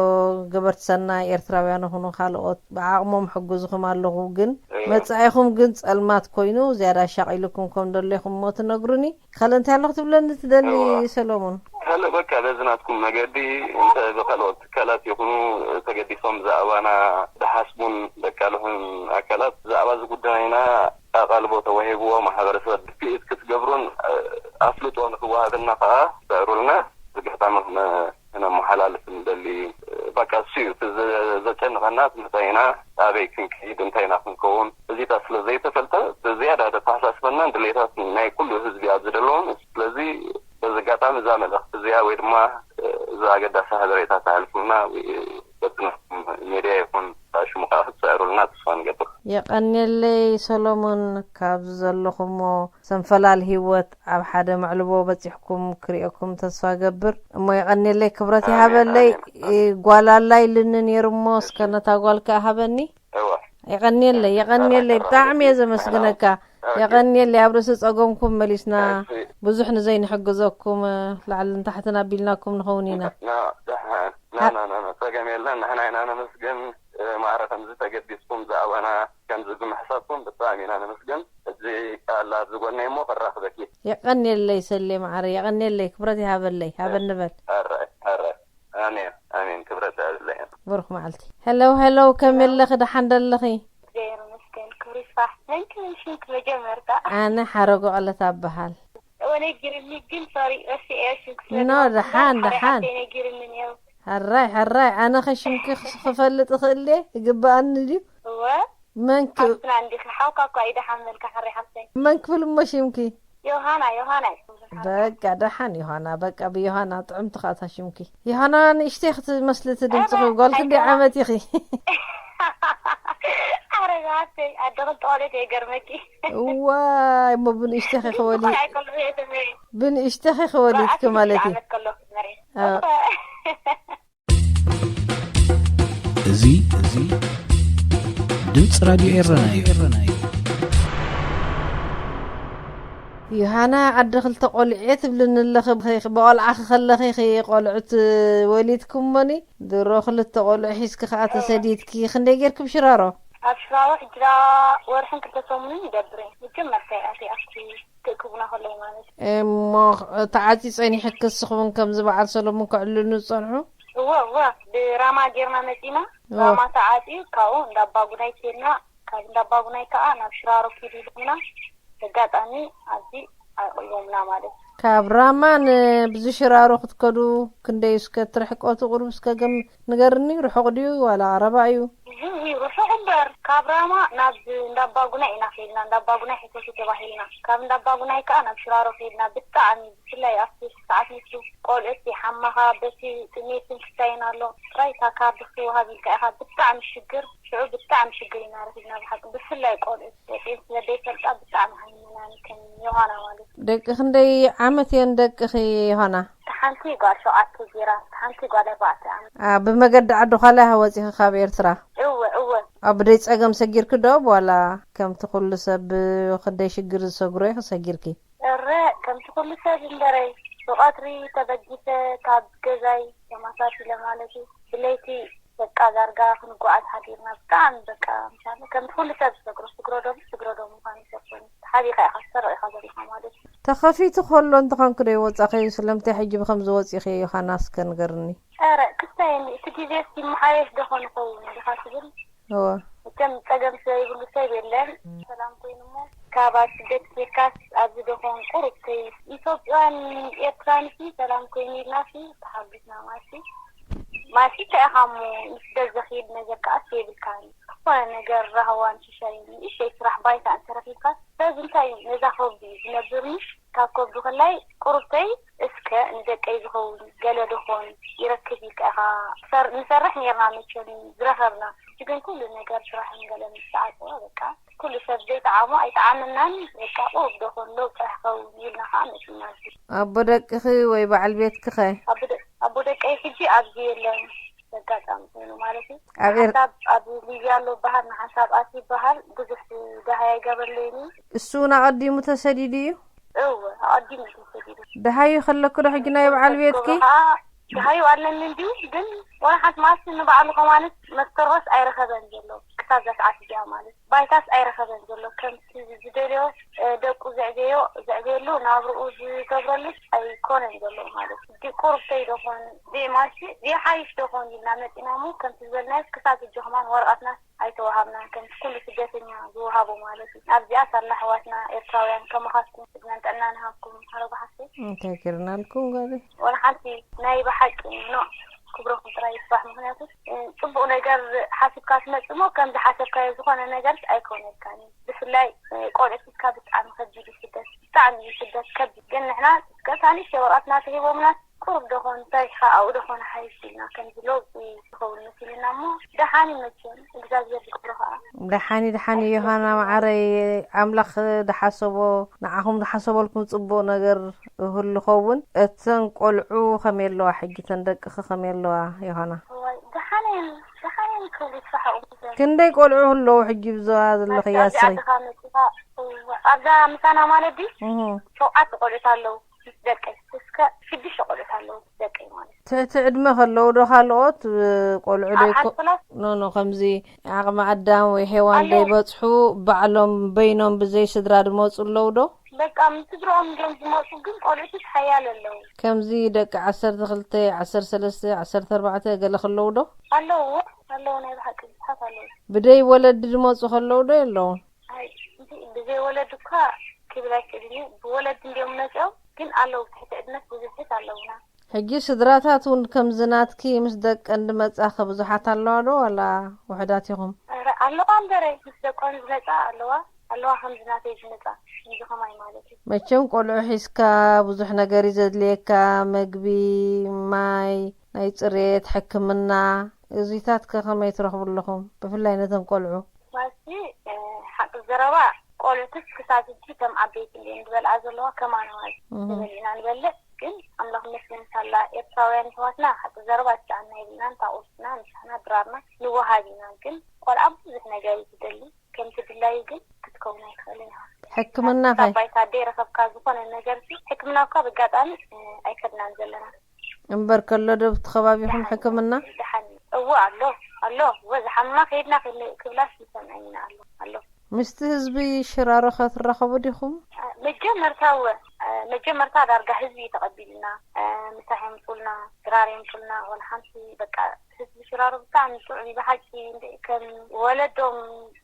ገበርቲ ሰናይ ኤርትራውያን ይኹኑ ካልኦት ብዓቕሞም ሕግዝኹም ኣለኹ። ግን እወ። መጻኢኹም ግን ጸልማት ኮይኑ ዝያዳ ኣሻቒልኩም ከም ደሎ ኢኹም እሞ ትነግሩኒ። ካልእ እንታይ ኣሎ ክትብለኒ ትደሊ እወ። ሰሎሞን? ካልእ በቃ በዚ ናትኩም መገዲ እንተ ብካልኦት ትካላት ይኹኑ ተገዲሶም ብዛዕባና ዝሓስቡን ዘቃልሑን ኣካላት ብዛዕባ እዚ ጉዳይና ኣቓልቦ ተዋሂብዎ ማሕበረሰብ ድፍኢት ክትገብሩን፣ እ፣ ኣፍልጦ ንክወሃበና ከዓ ትስዕሩልና። እዚ ኣጋጣሚ ክነ-፣ ክነመሓላልፍ ንደሊ። በቃ እሱ እዩ እቲ ዘ-፣ ዘጨንቐና፣ እቲ መጻኢና ኣበይ ክንከይድ፣ እንታይ ኢና ክንከውን። እዚታት ስለ ዘይተፈልጠ ብዝያዳ ዘተሓሳስበናን ድሌታት ናይ ኩሉ ህዝቢ ኣብዚ ዘለውን። ስለዚ በዚ ኣጋጣሚ እዛ መልእኽቲ እዚኣ ወይ ድማ፣ እ፣ እዛ ኣገዳሲ ሓበሬታ ተሕልፉልና ወይ በቲ ናትኩም ሜድያ ይኹን ሽሙ ከዓ ክትስዕሩልና ተስፋ ንገብር። የቐንየለይ ሰሎሞን፣ ካብዚ ዘለኹሞ ሰንፈላል ህይወት ኣብ ሓደ መዕልቦ በጺሕኩም ክርእየኩም ተስፋ ገብር። እሞ የቐንየለይ፣ ክብረት ኣሜን፣ ይሃበለይ። ኣሜን። እ፣ ጓል ኣላ ኢልኒ ነይሩ እሞ፣ እስከ ነታ ጓል ከኣ ሃበኒ። እወ። የቐንየለይ፣ የቐንየለይ። ኣራይ፣ ብጣዕሚ እየ ኣራይ። ዘመስግነካ። ኦኬ። የቐንየለይ፣ ኣብ ርእሲ ጸገምኩም መሊስና እሺ። ብዙሕ ንዘይንሕግዘኩም፣ እ፣ ላዕልን ታሕትን ኣቢልናኩም ንኸውን ኢና። ና፣ ደሓን። ና፣ ሃ- ና፣ ና፣ ና፣ ጸገም የለን። ንሕና ኢና ነመስግን። እ፣ ማዕረ ከምዚ ተገዲስኩም ብዛዕባና ከምዚ ብምሕሳብኩም ብጣዕሚ ኢና ነመስግን። ሕጂ ኣላ ኣብዚ ጎነይ እሞ ከራኽበኪ። የቐንየለይ ሰሌ ማዕረ፣ የቐንየለይ። ክብረት ይሃበለይ። ሃበኒ በል። ኣራይ፣ ኣራይ። ኣሜን፣ ኣሜን። ክብረት ይሃበለይ። ብሩኽ መዓልቲ። ሄሎ፣ ሄሎ፣ ከመይ ኣለኺ? ደሓን ዶ ኣለኺ? እግዚኣብሔር ይመስገን፣ ክብሪ ይስፋሕ። መን ክብል ሽምኪ መጀመርታ? ኣነ ሓረጎ ቀለታ እበሃል። እወ፣ ነጊርኒ ግን፣ ሶሪ፣ ረሲዐዮ ሽምኪ ስለ ኖ፣ ዝበልኩ ደሓን፣ እምበር፣ ሓደ ደሓን። ሓፍተይ ነጊርኒ ነይሩ። ሕራይ፣ ሕራይ፣ ኣነ ኸ ሽምኪ ክስ-፣ ክፈልጥ እኽእል ድየ? ይግብኣኒ ድዩ? እወ፣ መን ክ-፣ ኣብትና እንዲኺ፣ ሓውካ እኳ እዩ ደሓን መልካ፣ ሕራይ ሓፍተይ። መን ክብል እሞ ሽምኪ? ዮሃና፣ ዮሃና እዩ። በቃ ደሓን ዮሃና፣ በቃ ብዮሃና ጥዕምቲ ኸኣ እታ ሽምኪ። ዮሃና ንእሽተይ ክትመስሊ እቲ ድምፅኺ፣ ኧረ፣ ጓል ክንደይ ኣይኮነን። ዓመት ኢኺ? ኧረ ዝሃብተይ፣ ኣደ ክልተ ቆልዑት እየ፣ ገርመኪ። እዋይ፣ እሞ ብንእሽተይኺ ክወሊ-፣ ቆልዓ ከለኹ እየ ተመርየ። ብንእሽተይኺ ከወሊድኪ ብኣርባዕተ ማለት እዩ። ዓመት ከለኹ ተመርየ። ኣዎ። እዚ፣ እዚ ድምፂ ራድዮ ኤረና እዩ። ዮሃና፣ ዓዲ ክልተ ቆልዑ እየ ትብልኒ ኣለኺ። ብቆልዓኺ ከለኺ ኺ ቆልዑት ወሊድኩሞኒ? ድሮ ክልተ ቆልዑ ሒዝኪ ኸኣ እወ። ተሰዲድኪ። ክንደይ ጌርኪ ብሽራሮ? ኣብ ሽራሮ ሕጂ ደኣ ወርሕን ክልተ ሰሙንን ይገብር እየ። መጀመርታ እየ ኣትየ ኣብቲ ክእክቡና ከለዉ ማለት እዩ። እሞ ተዓጽዩ ጸኒሑኪ፣ ንስኺ እውን ከምዚ በዓል ሰሎሞን ከዕልሉኒ ዝጸንሑ? እወ፣ እወ። ብራማ ጌርና መጺና። እወ። ራማ ተዓጽዩ፣ ካብኡ እንዳ ኣባጉናይ ኬድና። ካብ እንዳ ኣባጉናይ ከኣ ናብ ሽራሮ ኪዱ ኢሎምና። ኣጋጣሚ ኣብዚ ኣዕቂቦምና ማለት እዩ። ካብ ራማ ንብዚ ሽራሮ ክትከዱ ክንደይ እስከ ትርሕቀቱ ቁሩብ እስከ ገም-፣ ንገርኒ፣ ርሑቕ ድዩ ዋላ ቀረባ እዩ? ብዙሕ እዩ ርሑቕ እምበር፣ ካብ ራማ ናብ እንዳ ኣባጉናይ ኢና ከይድና፣ እንዳ ኣባጉናይ ሕተቱ ተባሂልና። ካብ እንዳ ኣባጉናይ ከኣ ናብ ሽራሮ ከይድና። ብጣዕሚ፣ ብፍላይ ኣብቲ ሰዓት ንሱ ቆልዑት ይሓማኻ፣ በቲ ጥሜትን ክሳይን ኣሎ። ጥራይ እታ ካርድ ክትወሃብ ኢልካ ኢኻ። ብጣዕሚ ሽግር፣ ሽዑ ብጣዕሚ ሽግር ኢና ረኺብና ብሓቂ። ብፍላይ ቆልዑት፣ ደቂ ኣንስትዮ ዘይፈልጣ ብጣዕሚ ሃሚመናኒ፣ ከም ዮሃና ማለት እዩ። ደቂ ክንደይ ዓመት እየን ደቅኺ ዮሃና? እታ ሓንቲ ጓል ሸውዓተ ገይራ፣ እታ ሓንቲ ጓል ኣርባዕተ ዓመት። ኣ፣ ብመገዲ ዓዲ ዃላ ኢኻ ወጺኺ ካብ ኤርትራ? እወ፣ እወ። ኣብ ደይ ጸገም ሰጊርኪ ዶ፣ ዋላ ከምቲ ኩሉ ሰብ ብኽደይ ሽግር ዝሰግሮ ኢኺ ሰጊርኪ? እረ፣ ከምቲ ኩሉ ሰብ እምበረይ፣ ብቐትሪ ተበጊሰ ካብ ገዛይ ተመሳሲለ ማለት እዩ። ብለይቲ በቃ ዳርጋ ክንጓዓዝ ሓዲርና። ብጣዕሚ በቃ፣ ምሻለ ከምቲ ኩሉ ሰብ ዝሰግሮ፣ ስግሮ ዶም፣ ስግሮ ዶም ምዃኑ ይሰግሮኒ። ተሓቢኻ ኢኻ፣ ትሰርቕ ኢኻ ዘለኻ ማለት እዩ። ተኸፊቱ ከሎ እንተኾንኪ ዶ ይወጻኺ? ስለምንታይ ሕጂ ብኸምዚ ወጺኺ ዮሃና እስከ ንገርኒ። ኧረ፣ ክስታይ፣ እቲ ግዜ እስቲ ይመሓየሽ ዶ ኾን ይኸውን ዲኻ ትብል? እወ። መቸም ጸገም ስለ ይብሉ ሰብ የለን። እም። ሰላም ኮይኑ እሞ፣ ካብ ኣብ ስደት ኬድካስ ኣብዚ ዶ ኾን ቁሩብ ከይ-፣ ኢትዮጵያን ኤርትራን ሲ ሰላም ኮይኑ ኢልና ሲ ተሓጒስና ማሲ። ማሲ እንታይ ኢኻ እሞ፣ ምስ ስደት ዘኽይድ ነገር ከኣ ሲ የብልካን። ዝኾነ ነገር ራህዋን ሽሻይን ንእሽተይ ስራሕ ባይታ እንተረኺብካስ፣ ሰብ እንታይ እዩ ነዛ ከብዱ እዩ ዝነብር ምሽ? ካብ ከብዱ ከላይ ቁሩብተይ እስከ ንደቀይ ዝኸውን ገለ ዶ ኾን ይረክብ ኢልካ ኢኻ። ሰር-፣ ንሰርሕ ኔርና መቸም ዝረኸብና። ሕጂ ግን ኩሉ ነገር ስራሕን ገለን ምስ ተዓጽወ በቃ ኩሉ ሰብ ዘይጠዓሞ ኣይጠዓመናን። በቃ ቁሩብ ዶ ኮን ለውጢ ክኸውን ኢልና ከዓ መፂና። ኣቦ ደቅኺ ወይ በዓል ቤትኪ ኸ? ኣቦ ደ-፣ ኣቦ ደቀይ ሕጂ ኣብዚ የለን። በጋጣሚ ኮይኑ ማለት እዩ። ኣብ ኤር- ንሓንሳብ ኣብ ሊብያ ኣሎ በሃል፣ ንሓንሳብ ኣት ይበሃል። ብዙሕ ደሃይ ኣይገበለይን እዩ። እሱ እውን ኣቐዲሙ ተሰዲዱ እዩ? እወ፣ ኣቐዲሙ እዩ ተሰዲዱ። ደሃዩ ከለኩ ዶ ሕጂ ናይ በዓል ቤትኪ? ክገብሮ ከዓ ደሃዩ ኣለኒ እንድዩ፣ ግን ወላ ሓንቲ መዓልቲ ንባዕሉ ከማንስ መስተርሆስ ኣይረኸበን ዘሎ። ክሳብ እዛ ሰዓት እዚኣ ማለት ባይታስ ኣይረኸበን ዘሎ። ከምቲ ዝደልዮ፣ እ፣ ደቁ ዘዕብዮ፣ ዘዕብየሉ፣ ናብርኡ ዝገብረሉ ኣይኮነን ዘሎ ማለት እዩ። ዲ-፣ ቁሩብ ተይ ዶ ኾን፣ ዲማሲ፣ ዲሓይሽ ዶ ኾን ኢልና መፂና እሞ፣ ከምቲ ዝበልናዮ ክሳብ ሕጂ ከማን ወረቐትና ኣይተዋሃብናን፣ ከምቲ ኩሉ ስደተኛ ዝወሃቦ ማለት እዩ። ኣብዚኣ ሳላ ኣሕዋትና ኤርትራውያን ከማኻትኩም ዕድመን ጥዕናን ይሃብኩም፣ ሓረጉ ሓፍተይ። እንታይ ጌርናልኩም ጓለይ? ወላ ሓንቲ ናይ ብሓቂ ኖ ክብረኹም ጥራይ ይስፋሕ። ምኽንያቱ፣ እ፣ ጽቡቕ ነገር ሓሲብካ ትመጽእ እሞ፣ ከም ዝሓሰብካዮ ዝኾነ ነገርስ ኣይኮነልካን እዩ። ብፍላይ፣ እ፣ ቆልዑ ሒዝካ ብጣዕሚ ከቢድ እዩ ስደት፣ ብጣዕሚ እዩ ስደት ከቢድ። ግን ንሕና እስከ እታ ንእሽተይ ወረቐትና ተሂቦምና፣ ቁሩብ ዶ ኾን ሰሪሕኻ ኣብኡ ዶ ኾን ሓይሽ ኢልና፣ ከምዚ ለውጢ ዝኸውን መሲሉና እሞ፣ ደሓን እዩ መቸም፣ እግዚኣብሔር ዝኽብሮ ኸኣ። ደሓን እዩ፣ ደሓን እዩ ዮሃና መዓረይ፣ ኣምላኽ ዝሓሰቦ፣ ንዓኹም ዝሓሰበልኩም ጽቡቕ ነገር ይህሉ ኸውን። እተን ቆልዑ ከመይ ኣለዋ ሕጂ? እተን ደቅኺ ከመይ ኣለዋ ዮሃና? እዋይ፣ ደሓን እየን፣ ደሓን እየን፣ ክብሪ ይስፋሕ። ክንደይ ቆልዑ ኣለዉ ሕጂ ብዞባ ዘለኺ ኣብዛ ያስሪ? ዓድኻ መጺኻ፣ እዋ፣ ኣብዛ ምሳና ማለት ድዩ? እህ። ሸውዓተ ቆልዑት ኣለዉ ምስ ደቀይ። እስከ ሽዱሽተ ቆልዑት ኣለዉ ምስ ደቀይ ማለት። ትሕቲ ዕድመ ከለዉ ዶ ካልኦት፣ እ፣ ቆልዑ ዶ ኣብ ይኮ-? ሓንቲ ክላስ? ኖ፣ ኖ፣ ከምዚ ዓቕሚ ኣዳም ወይ ሄዋን ኣለዉ። ዘይበጽሑ ባዕሎም በይኖም ብዘይ ስድራ ዝመጹ ኣለዉ ዶ? በቃ ምስ ስድርኦም እዮም ዝመጹ፣ ግን ቆልዑትስ ሓያል ኣለዉ። ከምዚ ደቂ ዓሰርተ ክልተ፣ ዓሰርተ ሰለስተ፣ ዓሰርተ ኣርባዕተ ገለ ከለዉ ዶ? ኣለዉ፣ ኣለዉ፣ ናይ ብሓቂ ብዙሓት ኣለዉ። ብደይ ወለዲ ዝመጹ ከለዉ ዶ የለዉን? ኣይ፣ እዚ ብዘይ ወለዲ እኳ ክብል ኣይክእልን እዩ። ብወለዲ እንድዮም መጺኦም፣ ግን ኣለዉ፣ ትሕቲ ዕድመስ ብዙሕት ኣለዉና። ሕጂ ስድራታት እውን ከምዚ ናትኪ ምስ ደቀን ዝመጻኺ ብዙሓት ኣለዋ ዶ ዋላ ውሑዳት ኢኹም? ኧረ፣ ኣለዋ እምበረ፣ ምስ ደቀን ዝመጻ ኣለዋ፣ ኣለዋ ከምዚ ናተይ ዝመጻ፣ ከምዚ ከማይ ማለት እዩ። መቸም ቆልዑ ሒዝካ ብዙሕ ነገር እዩ ዘድልየካ፣ መግቢ፣ ማይ፣ ናይ ጽሬት፣ ሕክምና፣ እዚታት ከ ከመይ ትረኽቡ ኣለኹም? ብፍላይ ነተን ቆልዑ። ዋሲ፣ እ፣ ሓቂ ዘረባ ቆልዑትስ ክሳብ ሕጂ ከም ዓበይቲ እንድየን ዝበልዓ ዘለዋ ከማና ማለት እህ። ተበሊዕና ንበልዕ። ግን ኣምላኽ ይመስገን ሳላ ኤርትራውያን ኣሕዋትና ሓቂ ዘረባ ትሰኣና የብልናን። እታ ቁርስና፣ ምሳና፣ ድራርና ንወሃብ ኢና። ግን ቆልዓ ብዙሕ ነገር እዩ ዝደሊ። ከምቲ ድላዩ ግን ክትከውን ኣይትኽእልን ኢኻ። ሕክምና ከ? ካብ ባይታ ደይ ረኸብካ ዝኾነ ነገር ሲ ሕክምና እኳ ብኣጋጣሚ፣ እ፣ ኣይከድናን ዘለና። እምበር ከሎ ዶ ኣብቲ ከባቢኹም ደሓን፣ ሕክምና? ደሓን። እወ ኣሎ፣ ኣሎ። እወ ዝሓምማ ከይድና ክን-፣ ክብላስ ይሰምዐን ኢና ኣሎ፣ ኣሎ። ምስቲ ህዝቢ ሽራሮ ከ ትራኸቡ ዲኹም? መጀመርታ እወ፣ መጀመርታ ዳርጋ ህዝቢ እዩ ተቐቢልና። ምሳሕ የምጹልና፣ ድራር የምጹልና፣ ወላ ሓንቲ በቃ ህዝቢ ሽራሮ ብጣዕሚ ጥዑም እዩ ብሓቂ። እንደ-፣ ከም ወለዶም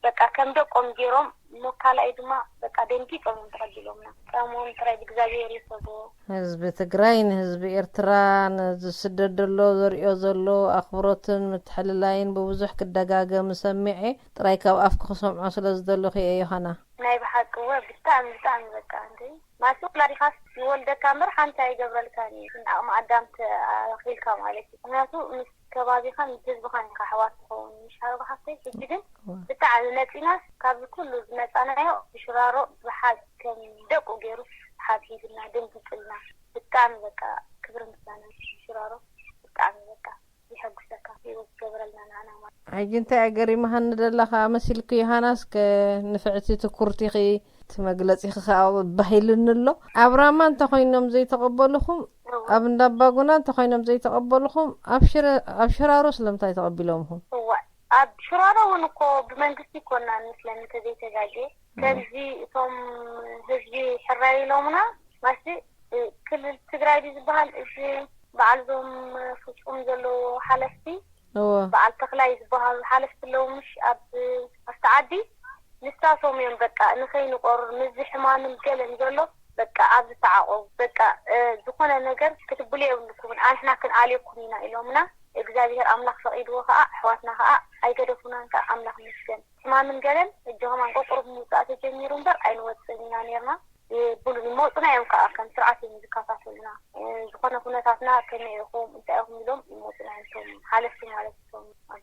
በቃ ከም ደቆም ገይሮም፣ እሞ ካልኣይ ድማ በቃ ደንጊጾም እዮም ተቐቢሎምና። ጸሞም ጥራይ ብእግዚኣብሔር ይሰጎ። ህዝቢ ትግራይ ንህዝቢ ኤርትራ፣ ነዚ ስደት ዘሎ ዘርእዮ ዘሎ ኣኽብሮትን ምትሕልላይን ብብዙሕ ክደጋገም ሰሚዐ፣ ጥራይ ካብ ኣፍኪ ክሰምዖ ስለ ዝደለኹ እየ ዮሃና። ናይ ብሓቂ እወ፣ ብጣዕሚ፣ ብጣዕሚ በቃ፣ እንደ ማለቱ ወላዲኻስ ይወልደካ እምበር ሓንቲ ኣይገብረልካን እዩ። ዓቕሚ ኣዳም ተኣኺልካ ማለት እዩ። ምኽንያቱ ምስ ከባቢኻን ምስ ህዝብኻን ኢኻ ኣሕዋት ትኸውን። ምሽ ሓረጉ ሓፍተይ፣ ሕጂ ግን እወ። ብጣዕሚ መጺናስ ካብዚ ኩሉ ዝመጻናዮ ብሽራሮ ብሓ-፣ ከም ደቁ ገይሩ ሓብሒብና፣ ደንጊጽልና። ብጣዕሚ በቃ ክብሪ ምስጋና ንሽራሮ። ብጣዕሚ በቃ የሐጉሰካ፣ ህይወት ዝገበረልና ንዓና ማለት። ሕጂ እንታይ እያ ገሪማሃኒ ደላ ከኣ መሲልኪ ዮሃናስ? ከ ንፍዕቲ ትኩርቲኺ፣ እቲ መግለጺኺ ከኣ ባህ ኢሉኒ ኣሎ። ኣብ ራማ እንተኾይኖም ዘይተቐበሉኹም፣ እወ። ኣብ እንዳባጉና እንተኾይኖም ዘይተቐበሉኹም፣ ኣብ ሽረ-፣ ኣብ ሽራሮ ስለምንታይ ተቐቢሎምኹም? እወ፣ ኣብ ሽራሮ እውን እኮ ብመንግስቲ እኮ እና ንመስለኒ እንተዘይተጋግየ፣ እወ። ከምዚ እቶም ህዝቢ ሕራይ ኢሎምና፣ ማሲ ክልል ትግራይ ድዩ ዝበሃል? እዚ በዓል ዞም ፍጹም ዘለዎ ሓለፍቲ፣ እወ። በዓል ተኽላይ ዝበሃሉ ሓለፍቲ ኣለዉ፣ ምሽ ኣብ፣ ኣብቲ ዓዲ፣ ንሳቶም እዮም በቃ ንኸይንቆርር ምስዚ ሕማምን ገለን ዘሎ በቃ ኣብዚ ተዓቆቡ። በቃ፣ እ፣ ዝኾነ ነገር ክትብሉ የብልኩምን፣ ኣንሕና ክንኣልየኩም ኢና ኢሎምና። እግዚኣብሔር ኣምላኽ ፈቒድዎ ከኣ፣ ኣሕዋትና ከኣ ኣይገደፉናን ከኣ፣ ኣምላኽ ይመስገን። ሕማምን ገለን እጆ ከማን ቆቁሩብ ምውጻእ ተጀሚሩ እምበር ኣይንወጽእን ኢና ኔርና። ይብሉን ይመጹና እዮም ከኣ፣ ከም ስርዓት እዮም ዝከታተሉና። እ፣ ዝኾነ ኩነታትና ከመይ ኢኹም፣ እንታይ ኢኹም ኢሎም ይመጹና እዮም፣ እቶም ሓለፍቲ ማለት እዮም። ኣብ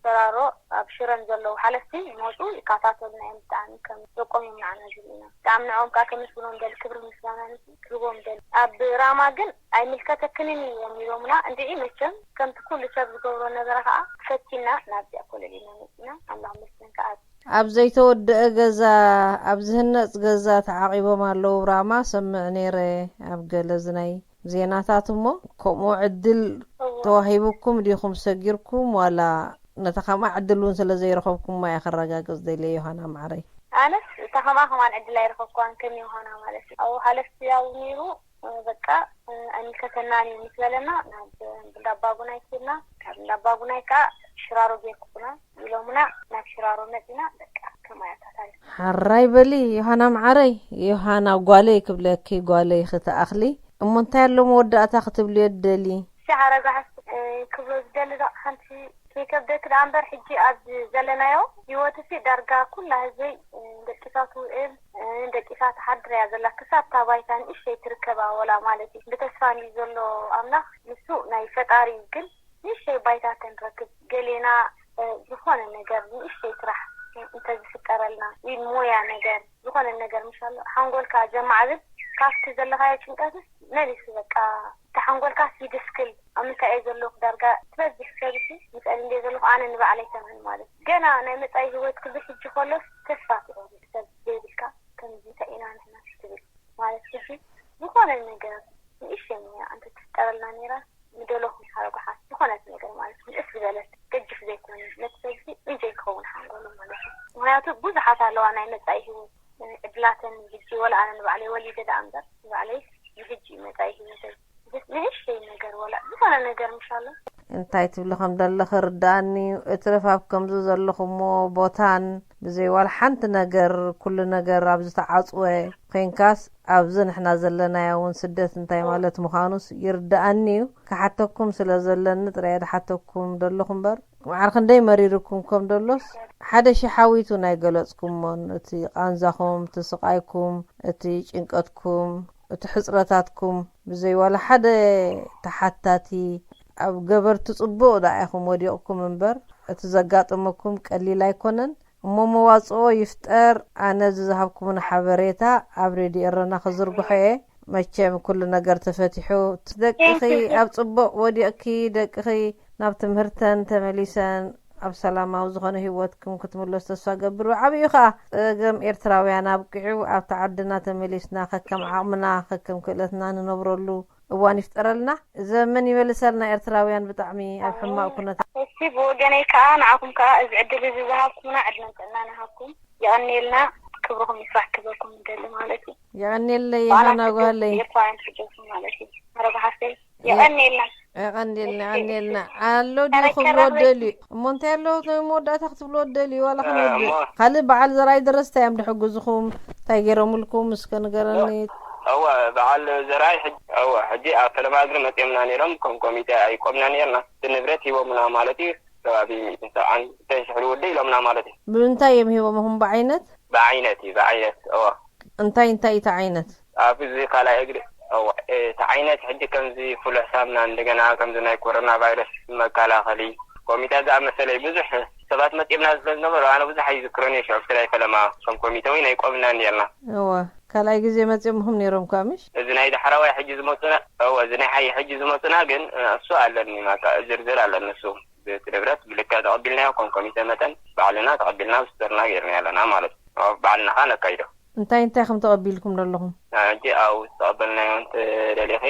ተራሮ ኣብ ሽረን ዘለዉ ሓለፍቲ ይመፁ ይከታተሉና እዮም። ብጣዕሚ ከም ደቆም እዮም ንዓና ዝብሉና። ብጣዕሚ ንዕኦም ከዓ ከመስግኖም ደል ክብሪ ምስጋና ንስ ክህቦም ደል። ኣብ ራማ ግን ኣይምልከተክንን እዮም ኢሎምና። እንድዒ መቸም ከምቲ ኩሉ ሰብ ዝገብሮ ነበረ ከዓ ፈቲና ናብዚኣ ኮለል ኢና መፂና። ኣምላኽ መስገን ከዓ ኣብ ዘይተወደአ ገዛ፣ ኣብ ዝህነጽ ገዛ ተዓቒቦም ኣለዉ። ራማ ሰምዕ ነይረ ኣብ ገለ ዝናይ ዜናታት። እሞ ከምኡ ዕድል እዎ። ተዋሂቡኩም ዲኹም ሰጊርኩም፣ ዋላ ነታ ከምኣ ዕድል እውን ስለ ዘይረኸብኩማ እየ ከረጋግጽ ደልየ፣ ዮሃና ማዕረይ። ኣነስ እታ ከምኣ ከማን ዕድል ኣይረኸብኳን ከም ዮሃና ማለት እዩ። ኣብኡ ሓለፍቲ ኣብኡ ነይሩ፣ በቃ ኣይምልከተናን እዩ ምስ በለና ናብ እንዳባጉናይ ኬድና። ካብ እንዳባጉናይ ከዓ ሽራሮ ጌርኩና ኢሎምና ናብ ሽራሮ መፂና። በቃ ከማያታታል። ሓራይ በሊ ዮሃና ማዓረይ፣ ዮሃና ጓለይ ክብለኪ፣ ጓለይ ክትኣኽሊ። እሞ እንታይ ኣሎ መወዳእታ ክትብልዮ ትደሊ? ሻዕረ ጋሕስ ክብሎ ዝደሊ ዶ ሓንቲ ከይከብደኪ ደኣ እምበር፣ ሕጂ ኣብ ዘለናዮ ህይወትሲ ዳርጋ ኩላ ህዝበይ ደቂሳ ትውዕል፣ ደቂሳ ትሓድር እያ ዘላ። ክሳብ እታ ባይታ ንእሽተይ ትርከባ ወላ ማለት እዩ። ብተስፋ እንድዩ ዘሎ ኣምላኽ፣ ንሱ ናይ ፈጣሪ እዩ። ግን ንእሽተይ ባይታ ተንረክብ፣ ገሌና ዝኾነ ነገር ንእሽተይ ስራሕ እንተዝፍጠረልና፣ ወይ ሞያ ነገር፣ ዝኾነ ነገር ምሻሎ ሓንጎልካ ዘማዕብል፣ ካብቲ ዘለኻዮ ጭንቀትስ መሊሱ በቃ እቲ ሓንጎልካስ ይድስክል። ኣብ ምንታይ እየ ዘለኹ ዳርጋ ትበዝሕ ሰብሲ ምስአን እንደ ዘለኹ ኣነ ንባዕለይ ተመን ማለት እዩ። ገና ናይ መጻኢ ህይወትኪ ብሕጂ ከሎስ ተስፋ ትቆርጽ ሰብ ዘይብልካ ከምዚ እንታይ ኢና ንሕና ትብል ማለት ሕጂ ዝኾነ ነገር ንእሽተይ ሞያ እንተትፍጠረልና ነይራ ምደለኹ ሓረጉሓት ዝኾነት ነገር ማለት እዩ። ንእስ ዝበለት ገጅፍ ዘይኮነ ነቲ ሰብሲ እንጀይ ክኸውን ሓንጎሉ ማለት እዩ። ምክንያቱ ብዙሓት ኣለዋ ናይ መጻኢ ህይወት ዕድላተን ይህጂ ወላ ኣነ ንባዕለይ ወሊደ ደኣ እምበር ንባዕለይ ይህጂ መጻኢ ህይወተይ ንእሽተይ ነገር ወላ ዝኾነ ነገር ምሻሎ እንታይ ትብሊ ከም ዘለኺ ርድኣኒ እዩ። እትረፍ ኣብ ከምዚ ዘለኹሞ ቦታን ብዘይ ዋላ ሓንቲ ነገር ኩሉ ነገር ኣብ ዝተዓጽወ ኮይንካስ ኣብዚ ንሕና ዘለናዮ እውን ስደት እንታይ ማለት ምዃኑስ ይርድኣኒ እዩ። ክሓተኩም ስለ ዘለኒ ጥራይ ድሓተኩም ዘለኹ እምበር ማዕረ ክንደይ መሪርኩም ከም ደሎስ ሓደ ሺሕ ሓዊቱ ናይ ገለጽኩሞን እቲ ቃንዛኹም፣ እቲ ስቓይኩም፣ እቲ ጭንቀትኩም፣ እቲ ሕጽረታትኩም ብዘይ ዋላ ሓደ ተሓታቲ ኣብ ገበርቲ ጽቡቕ ደኣ ኢኹም ወዲቕኩም እምበር እቲ ዘጋጠመኩም ቀሊል ኣይኮነን። እሞ መዋጽኦ ይፍጠር። ኣነ እዚ ዝሃብኩምኒ ሓበሬታ ኣብ ሬድዮ ኤረና ክዝርግሖ እየ። መቸም ኩሉ ነገር ተፈቲሑ። ደቅኺ ኣብ ጽቡቕ ወዲቕኪ፣ ደቅኺ ናብ ትምህርተን ተመሊሰን ኣብ ሰላማዊ ዝኾነ ህይወትኩም ክትምለሱ ተስፋ ገብር። ብዓብዩ ከኣ ጸገም ኤርትራውያን ኣብቂዑ ኣብቲ ዓድና ተመሊስና ከከም ዓቕምና ከከም ክእለትና ንነብረሉ እዋን ይፍጠረልና። ዘመን ይመልሰልና ኤርትራውያን ብጣዕሚ ኣብ ሕማቕ ኩነታት። እሺ ብወገነይ ከኣ ንዓኹም ከኣ እዚ ዕድል እዚ ዝሃብኩምና ዕድመን ጥዕናን ይሃብኩም። የቐንየልና። ክብርኹም ይስራሕ ክብረኩም ንደሊ ማለት እዩ። የቐንየለይ ብኣና ሃና ትሕግዙ ጓለይ። ኤርትራውያን ትሕገዙ ማለት እዩ። መረብ ሓፍተይ የቐንየልና። የቐንየልና። የቐንየልና ኣሎ ድዩ ክብሎ ደልዩ እሞ እንታይ ኣሎ ናይ መወዳእታ ክትብልዎ ደልዩ ዋላ ክንወድእ እሞ ካልእ በዓል ዘርኣይ ደረስታ እዮም ድሕግዝኹም እንታይ ገይሮምልኩም እስከ ንገረኒ። እወ በዓል ዘርኣይ ሕጂ እወ ሕጂ ኣብ ፈለማ እግሪ መፅኦምና ነይሮም ከም ኮሚቴ ኣይቆምና ነይርና እቲ ንብረት ሂቦምና ማለት እዩ። ከባቢ ሰብዓን ክልተን ሽሕ ዝውድእ ኢሎምና ማለት እዩ። ብምንታይ እዮም ሂቦምኹም ብዓይነት? ብዓይነት እዩ ብዓይነት እወ። እንታይ እንታይ እቲ ዓይነት? ኣብዚ ካልኣይ እግሪ እወ እቲ ዓይነት ሕጂ ከምዚ ፍሉሕ ሳምና እንደገና ከምዚ ናይ ኮሮና ቫይረስ መከላኸሊ ኮሚታ ዝኣመሰለ እዩ ብዙሕ ሰባት መፂኦምና ስለ ዝነበሩ ኣነ ብዙሕ ኣይዝክሮን እየ ሽዑ ብፍላይ ፈለማ ከም ኮሚተ ወይ ናይ ቆምና ነርና። እወ ካልኣይ ግዜ መፂኦምኹም ነይሮም ከዓ ምሽ? እዚ ናይ ዳሕራዋይ ሕጂ ዝመፁና እወ እዚ ናይ ሓይ ሕጂ ዝመፁና ግን እሱ ኣለኒ ማካ ዝርዝር ኣለኒ እሱ እቲ ንብረት ብልክዕ ተቐቢልናዮ ከም ኮሚተ መጠን ባዕልና ተቐቢልና ብስርና ገይርና ኣለና ማለት እዩ። ባዕልና ከዓ ነካይዶ። እንታይ እንታይ ከም ተቐቢልኩም ዘለኹም? ሕጂ ኣብ ዝተቐበልናዮ እንተደሊኺ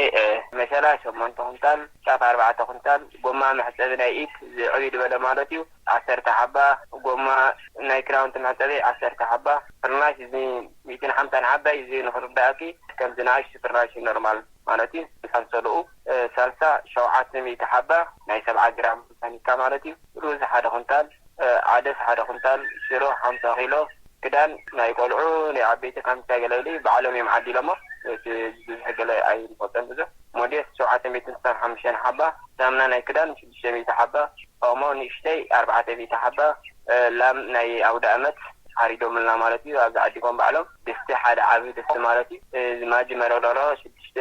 መሸላ ሸሞንተ ኩንታል፣ ጫፍ ኣርባዕተ ኩንታል፣ ጎማ መሕፀቢ ናይ ኢድ ዝዕብይ ዝበለ ማለት እዩ ዓሰርተ ሓባ፣ ጎማ ናይ ክዳውንቲ መሕፀቢ ዓሰርተ ሓባ፣ ፍርናሽ እዚ ሚእትን ሓምሳን ሓባ እዩ እዚ ንኽርዳእኪ ከምዚ ንኣሽቱ ፍርናሽ ኖርማል ማለት እዩ። ኣምሰልኡ ሳልሳ ሸውዓተ ሚእቲ ሓባ ናይ ሰብዓ ግራም ታኒካ ማለት እዩ። ሩዝ ሓደ ኩንታል፣ ዓደስ ሓደ ኩንታል፣ ሽሮ ሓምሳ ኪሎ፣ ክዳን ናይ ቆልዑ ናይ ዓበይቲ ካብ ምሳይ ገለ ኢሉ ባዕሎም እዮም ዓዲሎሞ። እቲ ብዝሒ ገለ ኣይንፈልጦን ብዙሕ። ሞዴስ ሸውዓተ ሚእትን ስሳን ሓሙሽተን ሓባ፣ ሳምና ናይ ክዳን ሽዱሽተ ሚእቲ ሓባ፣ ኦሞ ንእሽተይ ኣርባዕተ ሚእቲ ሓባ፣ ላም ናይ ኣውደ ኣመት ሓሪዶምልና ማለት እዩ ኣብዚ ዓዲጎም ባዕሎም። ድስቲ ሓደ ዓቢ ድስቲ ማለት እዩ። እዚ ማጂ መረግረግሮ ሽዱሽተ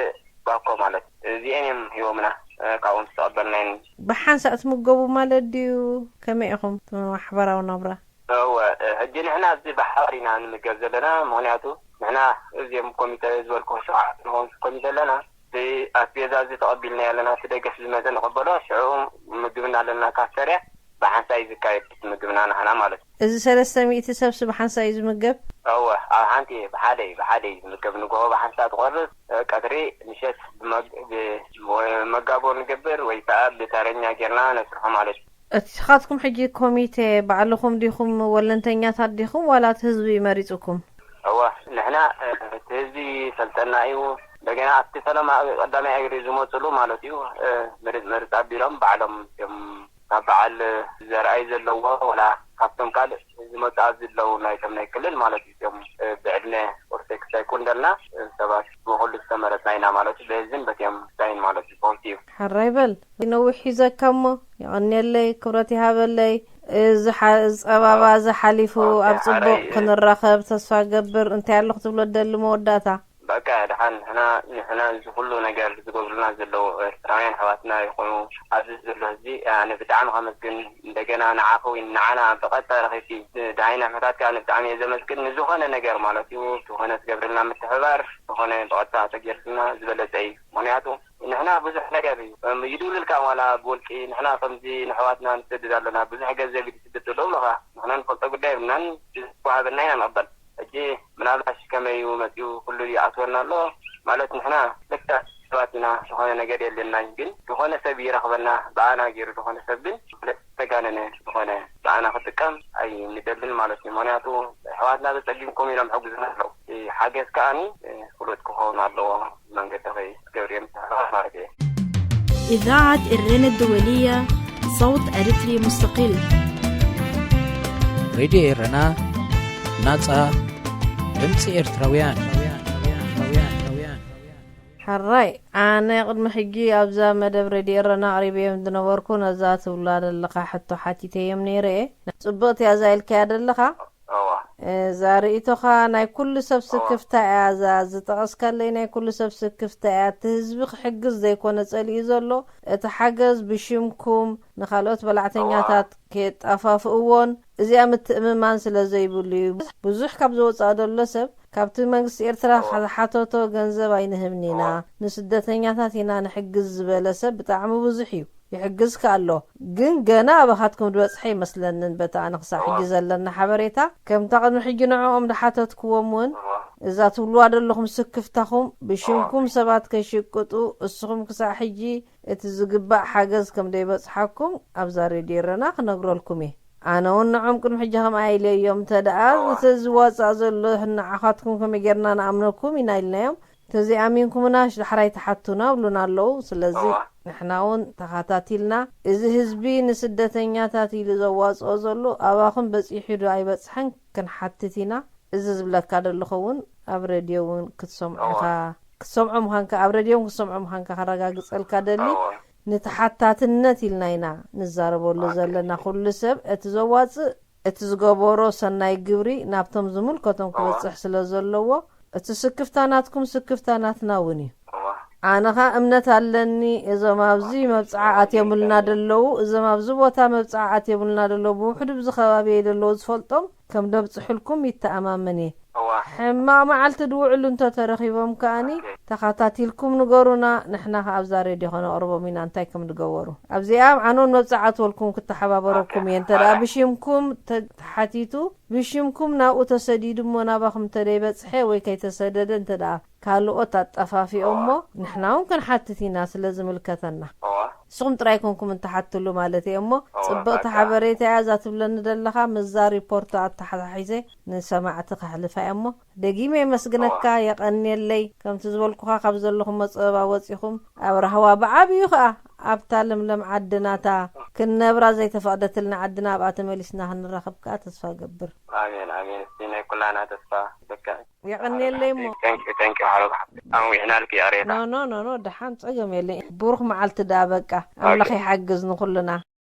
ባኮ ማለት እዚኤን እዮም ሂቦምና። ካብኦም ዝተቐበልናይን። ብሓንሳእ ትምገቡ ማለት ድዩ? ከመይ ኢኹም እቲ ማሕበራዊ ናብራ? እወ፣ ሕጂ ንሕና ኣብዚ ብሓባር ኢና ንምገብ ዘለና። ምኽንያቱ ንሕና እዚኦም ኮሚተ ዝበልኩ ሸውዓተ ንኸውን ኮሚተ ኣለና። እዚ ኣስቤዛ እዚ ተቐቢልና ኣለና። እቲ ደገፍ ዝመፀ ንቐበሎ፣ ሽዑ ምግብና ኣለና ካፍተርያ። ብሓንሳእ እዩ ዝካየድ ምግብና ንሕና ማለት እዩ። እዚ ሰለስተ ሚእቲ ሰብሲ ብሓንሳእ እዩ ዝምገብ? እወ፣ ኣብ ሓንቲ ብሓደ እዩ፣ ብሓደ እዩ ዝምገብ። ንግሆ ብሓንሳእ ትቆርስ፣ ቀትሪ ምሸት ብመግ-፣ ብ-፣ መጋቦ ንገብር ወይ ከዓ ብተረኛ ጌርና ነስርሖ ማለት እዩ። እቲ ስኻትኩም ሕጂ ኮሚቴ ባዕልኹም ዲኹም ወለንተኛታት ዲኹም ዋላ እቲ ህዝቢ መሪጹኩም? እወ፣ ንሕና እቲ ህዝቢ ሰልጠና እዩ። እንደገና ኣብቲ ፈለማ ቀዳማይ እግሪ ዝመፅሉ ማለት እዩ፣ ምርፅ ምርፅ ኣቢሎም ባዕሎም እዮም። ካብ በዓል ዘርኣይ ዘለዎ ወላ ካብቶም ካልእ ዝመፅኣ ዝለው ናይቶም ናይ ክልል ማለት እዩ። እዚኦም ብዕድመ ኦርቶዶክስ ኣይኮን ደልና ሰባት ብኩሉ ዝተመረፅና ኢና ማለት እዩ። በህዝብን በቲኦም ሳይን ማለት እዩ። ቦቲ እዩ። ሓራይ በል ነዊሕ ሒዘካ እሞ የቐንየለይ፣ ክብረት ይሃበለይ። እዚ ሓ-፣ እዚ ጸባባ እዚ ሓሊፉ ኣብ ጽቡቕ ክንራኸብ ተስፋ ገብር። እንታይ ኣለኹ ትብሎ ደሊ መወዳእታ? በቃ፣ ደሓን ንሕና፣ ንሕና እዚ ኩሉ ነገር ዝገብሩልና ዘለዉ ኤርትራውያን ኣሕዋትና ይኹኑ ኣብዚ ዘሎ ህዝቢ፣ ኣነ ብጣዕሚ ከመስግን፣ እንደገና ንዓኹም ንዓና ብቐጥታ ረኺብኪ ደሃይና ምሕታት ከኣ ብጣዕሚ እየ ዘመስግን። ንዝኾነ ነገር ማለት እዩ፣ ዝኾነ ትገብርልና ምትሕብባር፣ ዝኾነ ብቐጥታ ተጌርክልና ዝበለጸ እዩ። ምኽንያቱ ንሕና ብዙሕ ነገር እዩ፣ እም፣ ይድውልልካ ዋላ ብውልቂ፣ ንሕና ከምዚ ንኣሕዋትና ንሰድድ ኣለና፣ ብዙሕ ገንዘብ እዩ ዝስደድ ዘሎ ብለኻ፣ ንሕና ንፈልጦ ጉዳይ የብልናን፣ ዝወሃበና ኢና ንቕበል። ሕጂ ምናልባሽ ከመይ እዩ መጺኡ፣ ኩሉ ይኣትወና ኣሎ ማለት፣ ንሕና ልክዕ ሰባት ኢና፣ ዝኾነ ነገር የለናን። ግን ዝኾነ ሰብ ይረኽበና፣ ብኣና ገይሩ ዝኾነ ሰብ ግን ዝተጋነነ ዝኾነ ብኣና ክጥቀም ኣይንደልን ማለት እዩ። ምኽንያቱ ኣሕዋትና ተጸጊምኩም ኢሎም ሕጉዝና ኣለዉ። እቲ ሓገዝ ከኣኒ ፍሉጥ ክኸውን ኣለዎ፣ መንገዲ ከይገብር እዮም ዝሕባር ማለት እየ። إذاعة إرنا الدولية، صوت أريتري مستقل. ሬድዮ ኤረና፣ ናጻ ድምጺ ኤርትራውያን። ሕራይ፣ ኣነ ቅድሚ ሕጂ ኣብዛ መደብ ሬድዮ ኤረና ኣቕሪበዮም ዝነበርኩ ነዛ ትብላ ዘለኻ ሕቶ ሓቲተዮም ነይረ እየ። ጽብቕቲ እያ እዛ ኢልካያ ዘለኻ። እዋ። እዛ ርእይቶኻ ናይ ኩሉ ሰብ እዋ። ስክፍታ እያ። እዛ ዝጠቐስካለይ ናይ ኩሉ ሰብ ስክፍታ እያ። እቲ ህዝቢ ክሕግዝ ዘይኮነ ጸሊኡ ዘሎ፣ እቲ ሓገዝ ብሽምኩም ንኻልኦት በላዕተኛታት እዋ። ከየጣፋፍእዎን እዚኣ ምትእምማን ስለ ዘይብሉ እዩ። ብዙሕ ካብ ዝወጽኣ ዘሎ ሰብ ካብቲ መንግስቲ ኤርትራ እዋ። ዝሓተቶ ገንዘብ ኣይንህብን ኢና፣ እዋ። ንስደተኛታት ኢና ንሕግዝ ዝበለ ሰብ ብጣዕሚ ብዙሕ እዩ። ይሕግዝ ከ ኣሎ። ግን ገና ኣባኻትኩም ዝበጽሐ ይመስለንን በቲ ኣነ ክሳዕ ሕጂ እዋ። ዘለና ሓበሬታ። ከምታ ቅድሚ ሕጂ ንዕኦም ዝሓተትክዎም እውን እዋ። እዛ ትብልዋ ዘለኹም ስክፍታኹም ብሽምኩም እዋ። ሰባት ከይሽቅጡ እስኹም ክሳዕ ሕጂ እቲ ዝግባእ ሓገዝ ከም ዘይበጽሓኩም ኣብዛ ሬድዮ ኤረና ክነግረልኩም እየ። ኣነ እውን ንዖም ቅድሚ ሕጂ ከምኣ ኢለ እዮም። እንተ ደኣ እዋ። እቲ ዝዋጻእ ዘሎ ንዓኻትኩም ከመይ ጌርና ንኣምነኩም ኢና ኢልናዮም። እንተዘይኣሚንኩምና ዳሕራይ ትሓቱና ብሉና ኣለዉ። ስለዚ እዋ። ንሕና እውን ተኸታቲልና፣ እዚ ህዝቢ ንስደተኛታት ኢሉ ዘዋጽኦ ዘሎ ኣባኹም በጺሑ ዶ ኣይበጽሐን ክንሓትት ኢና። እዚ ዝብለካ ዘለኹ እውን ኣብ ሬድዮ እውን ክትሰምዖ እዋ። ኢኻ፣ ክትሰምዖ ምዃንካ፣ ኣብ ሬድዮ እውን ክትሰምዖ ምዃንካ ከረጋግጸልካ ደሊ። እዋ። ንተሓታትነት ኢልና ኢና ንዛረበሉ ኦኬ። ዘለና። ኩሉ ሰብ እቲ ዘዋጽእ፣ እቲ ዝገበሮ ሰናይ ግብሪ ናብቶም ዝምልከቶም እዋ። ክበጽሕ ስለ ዘለዎ፣ እቲ ስክፍታ ናትኩም ስክፍታ ናትና እውን እዩ። እዋ። ኣነ ኸኣ እምነት ኣለኒ፣ እዞም ኣብዚ ኦኬ። መብጽዓ እዋ፣ ኣትዮምልና ኦኬ። ደለዉ፣ እዞም ኣብዚ ቦታ መብጽዓ ኣትዮምልና ደለዉ፣ ብውሕዱ ብዚ ከባቢ ደለዉ ዝፈልጦም ከም ደብጽሕልኩም ይተኣማመን እየ። እዋ። ሕማቕ መዓልቲ ድውዕሉ እንተ ተረኺቦም ከኣኒ ኦኬ። ተኸታቲልኩም ንገሩና፣ ንሕና ኸኣ ኣብዛ ሬድዮ ኸነቕርቦም ኢና እንታይ ከም ዝገበሩ። ኣብዚኣ ዓኖን መብጽዓ ኣትወልኩም ክተሓባበረኩም ኦኬ። እየ። እንተ ደኣ ሓራይ። ብሽምኩም ተ-፣ ተሓቲቱ፣ ብሽምኩም ናብኡ ተሰዲዱ እሞ ናባኹም እንተ ደይበጽሐ ወይ ከይተሰደደ እንተ ደኣ ካልኦት ኣጠፋፊኦሞ እዋ። ንሕና እውን ክንሓትት ኢና ስለ ዝምልከተና። እዋ። ንስኹም ጥራይ ኮንኩም እንትሓትሉ ማለት እየ እሞ እዋ፣ ጽብቕቲ በቃ። ሓበሬታ እያ እዛ ትብለኒ ዘለኻ። ምስዛ ሪፖርት ኣተሓሒዘ ንሰማዕቲ ከሕልፋ እየ እሞ ደጊመ የመስግነካ፣ እዋ። የቐንየለይ። ከምቲ ዝበልኩኻ ካብ ዘለኹሞ ጸበባ ወጺኹም ኣብ ራህዋ ብዓብዩ ኸኣ ኣብታ ለምለም ዓድናታ ክንነብራ ዘይተፈቕደትልና ዓድና ኣብኣ ተመሊስና ክንራኸብ ከኣ ተስፋ ገብር። ኣሜን፣ ኣሜን። እስቲ ናይ ኩላና ተስፋ በቃ። የቐንየለይ እሞ። Thank you, thank you፣ ሓረግ ሓፍቲ። ኣንዊሕናልኪ፣ ይቕሬታ። ኖ፣ ኖ፣ ኖ፣ ኖ፣ ደሓን ጸገም የለይ። ብሩኽ መዓልቲ ደኣ በቃ። ኦኬ። ኣምላኽ ይሓግዝ ንኹልና።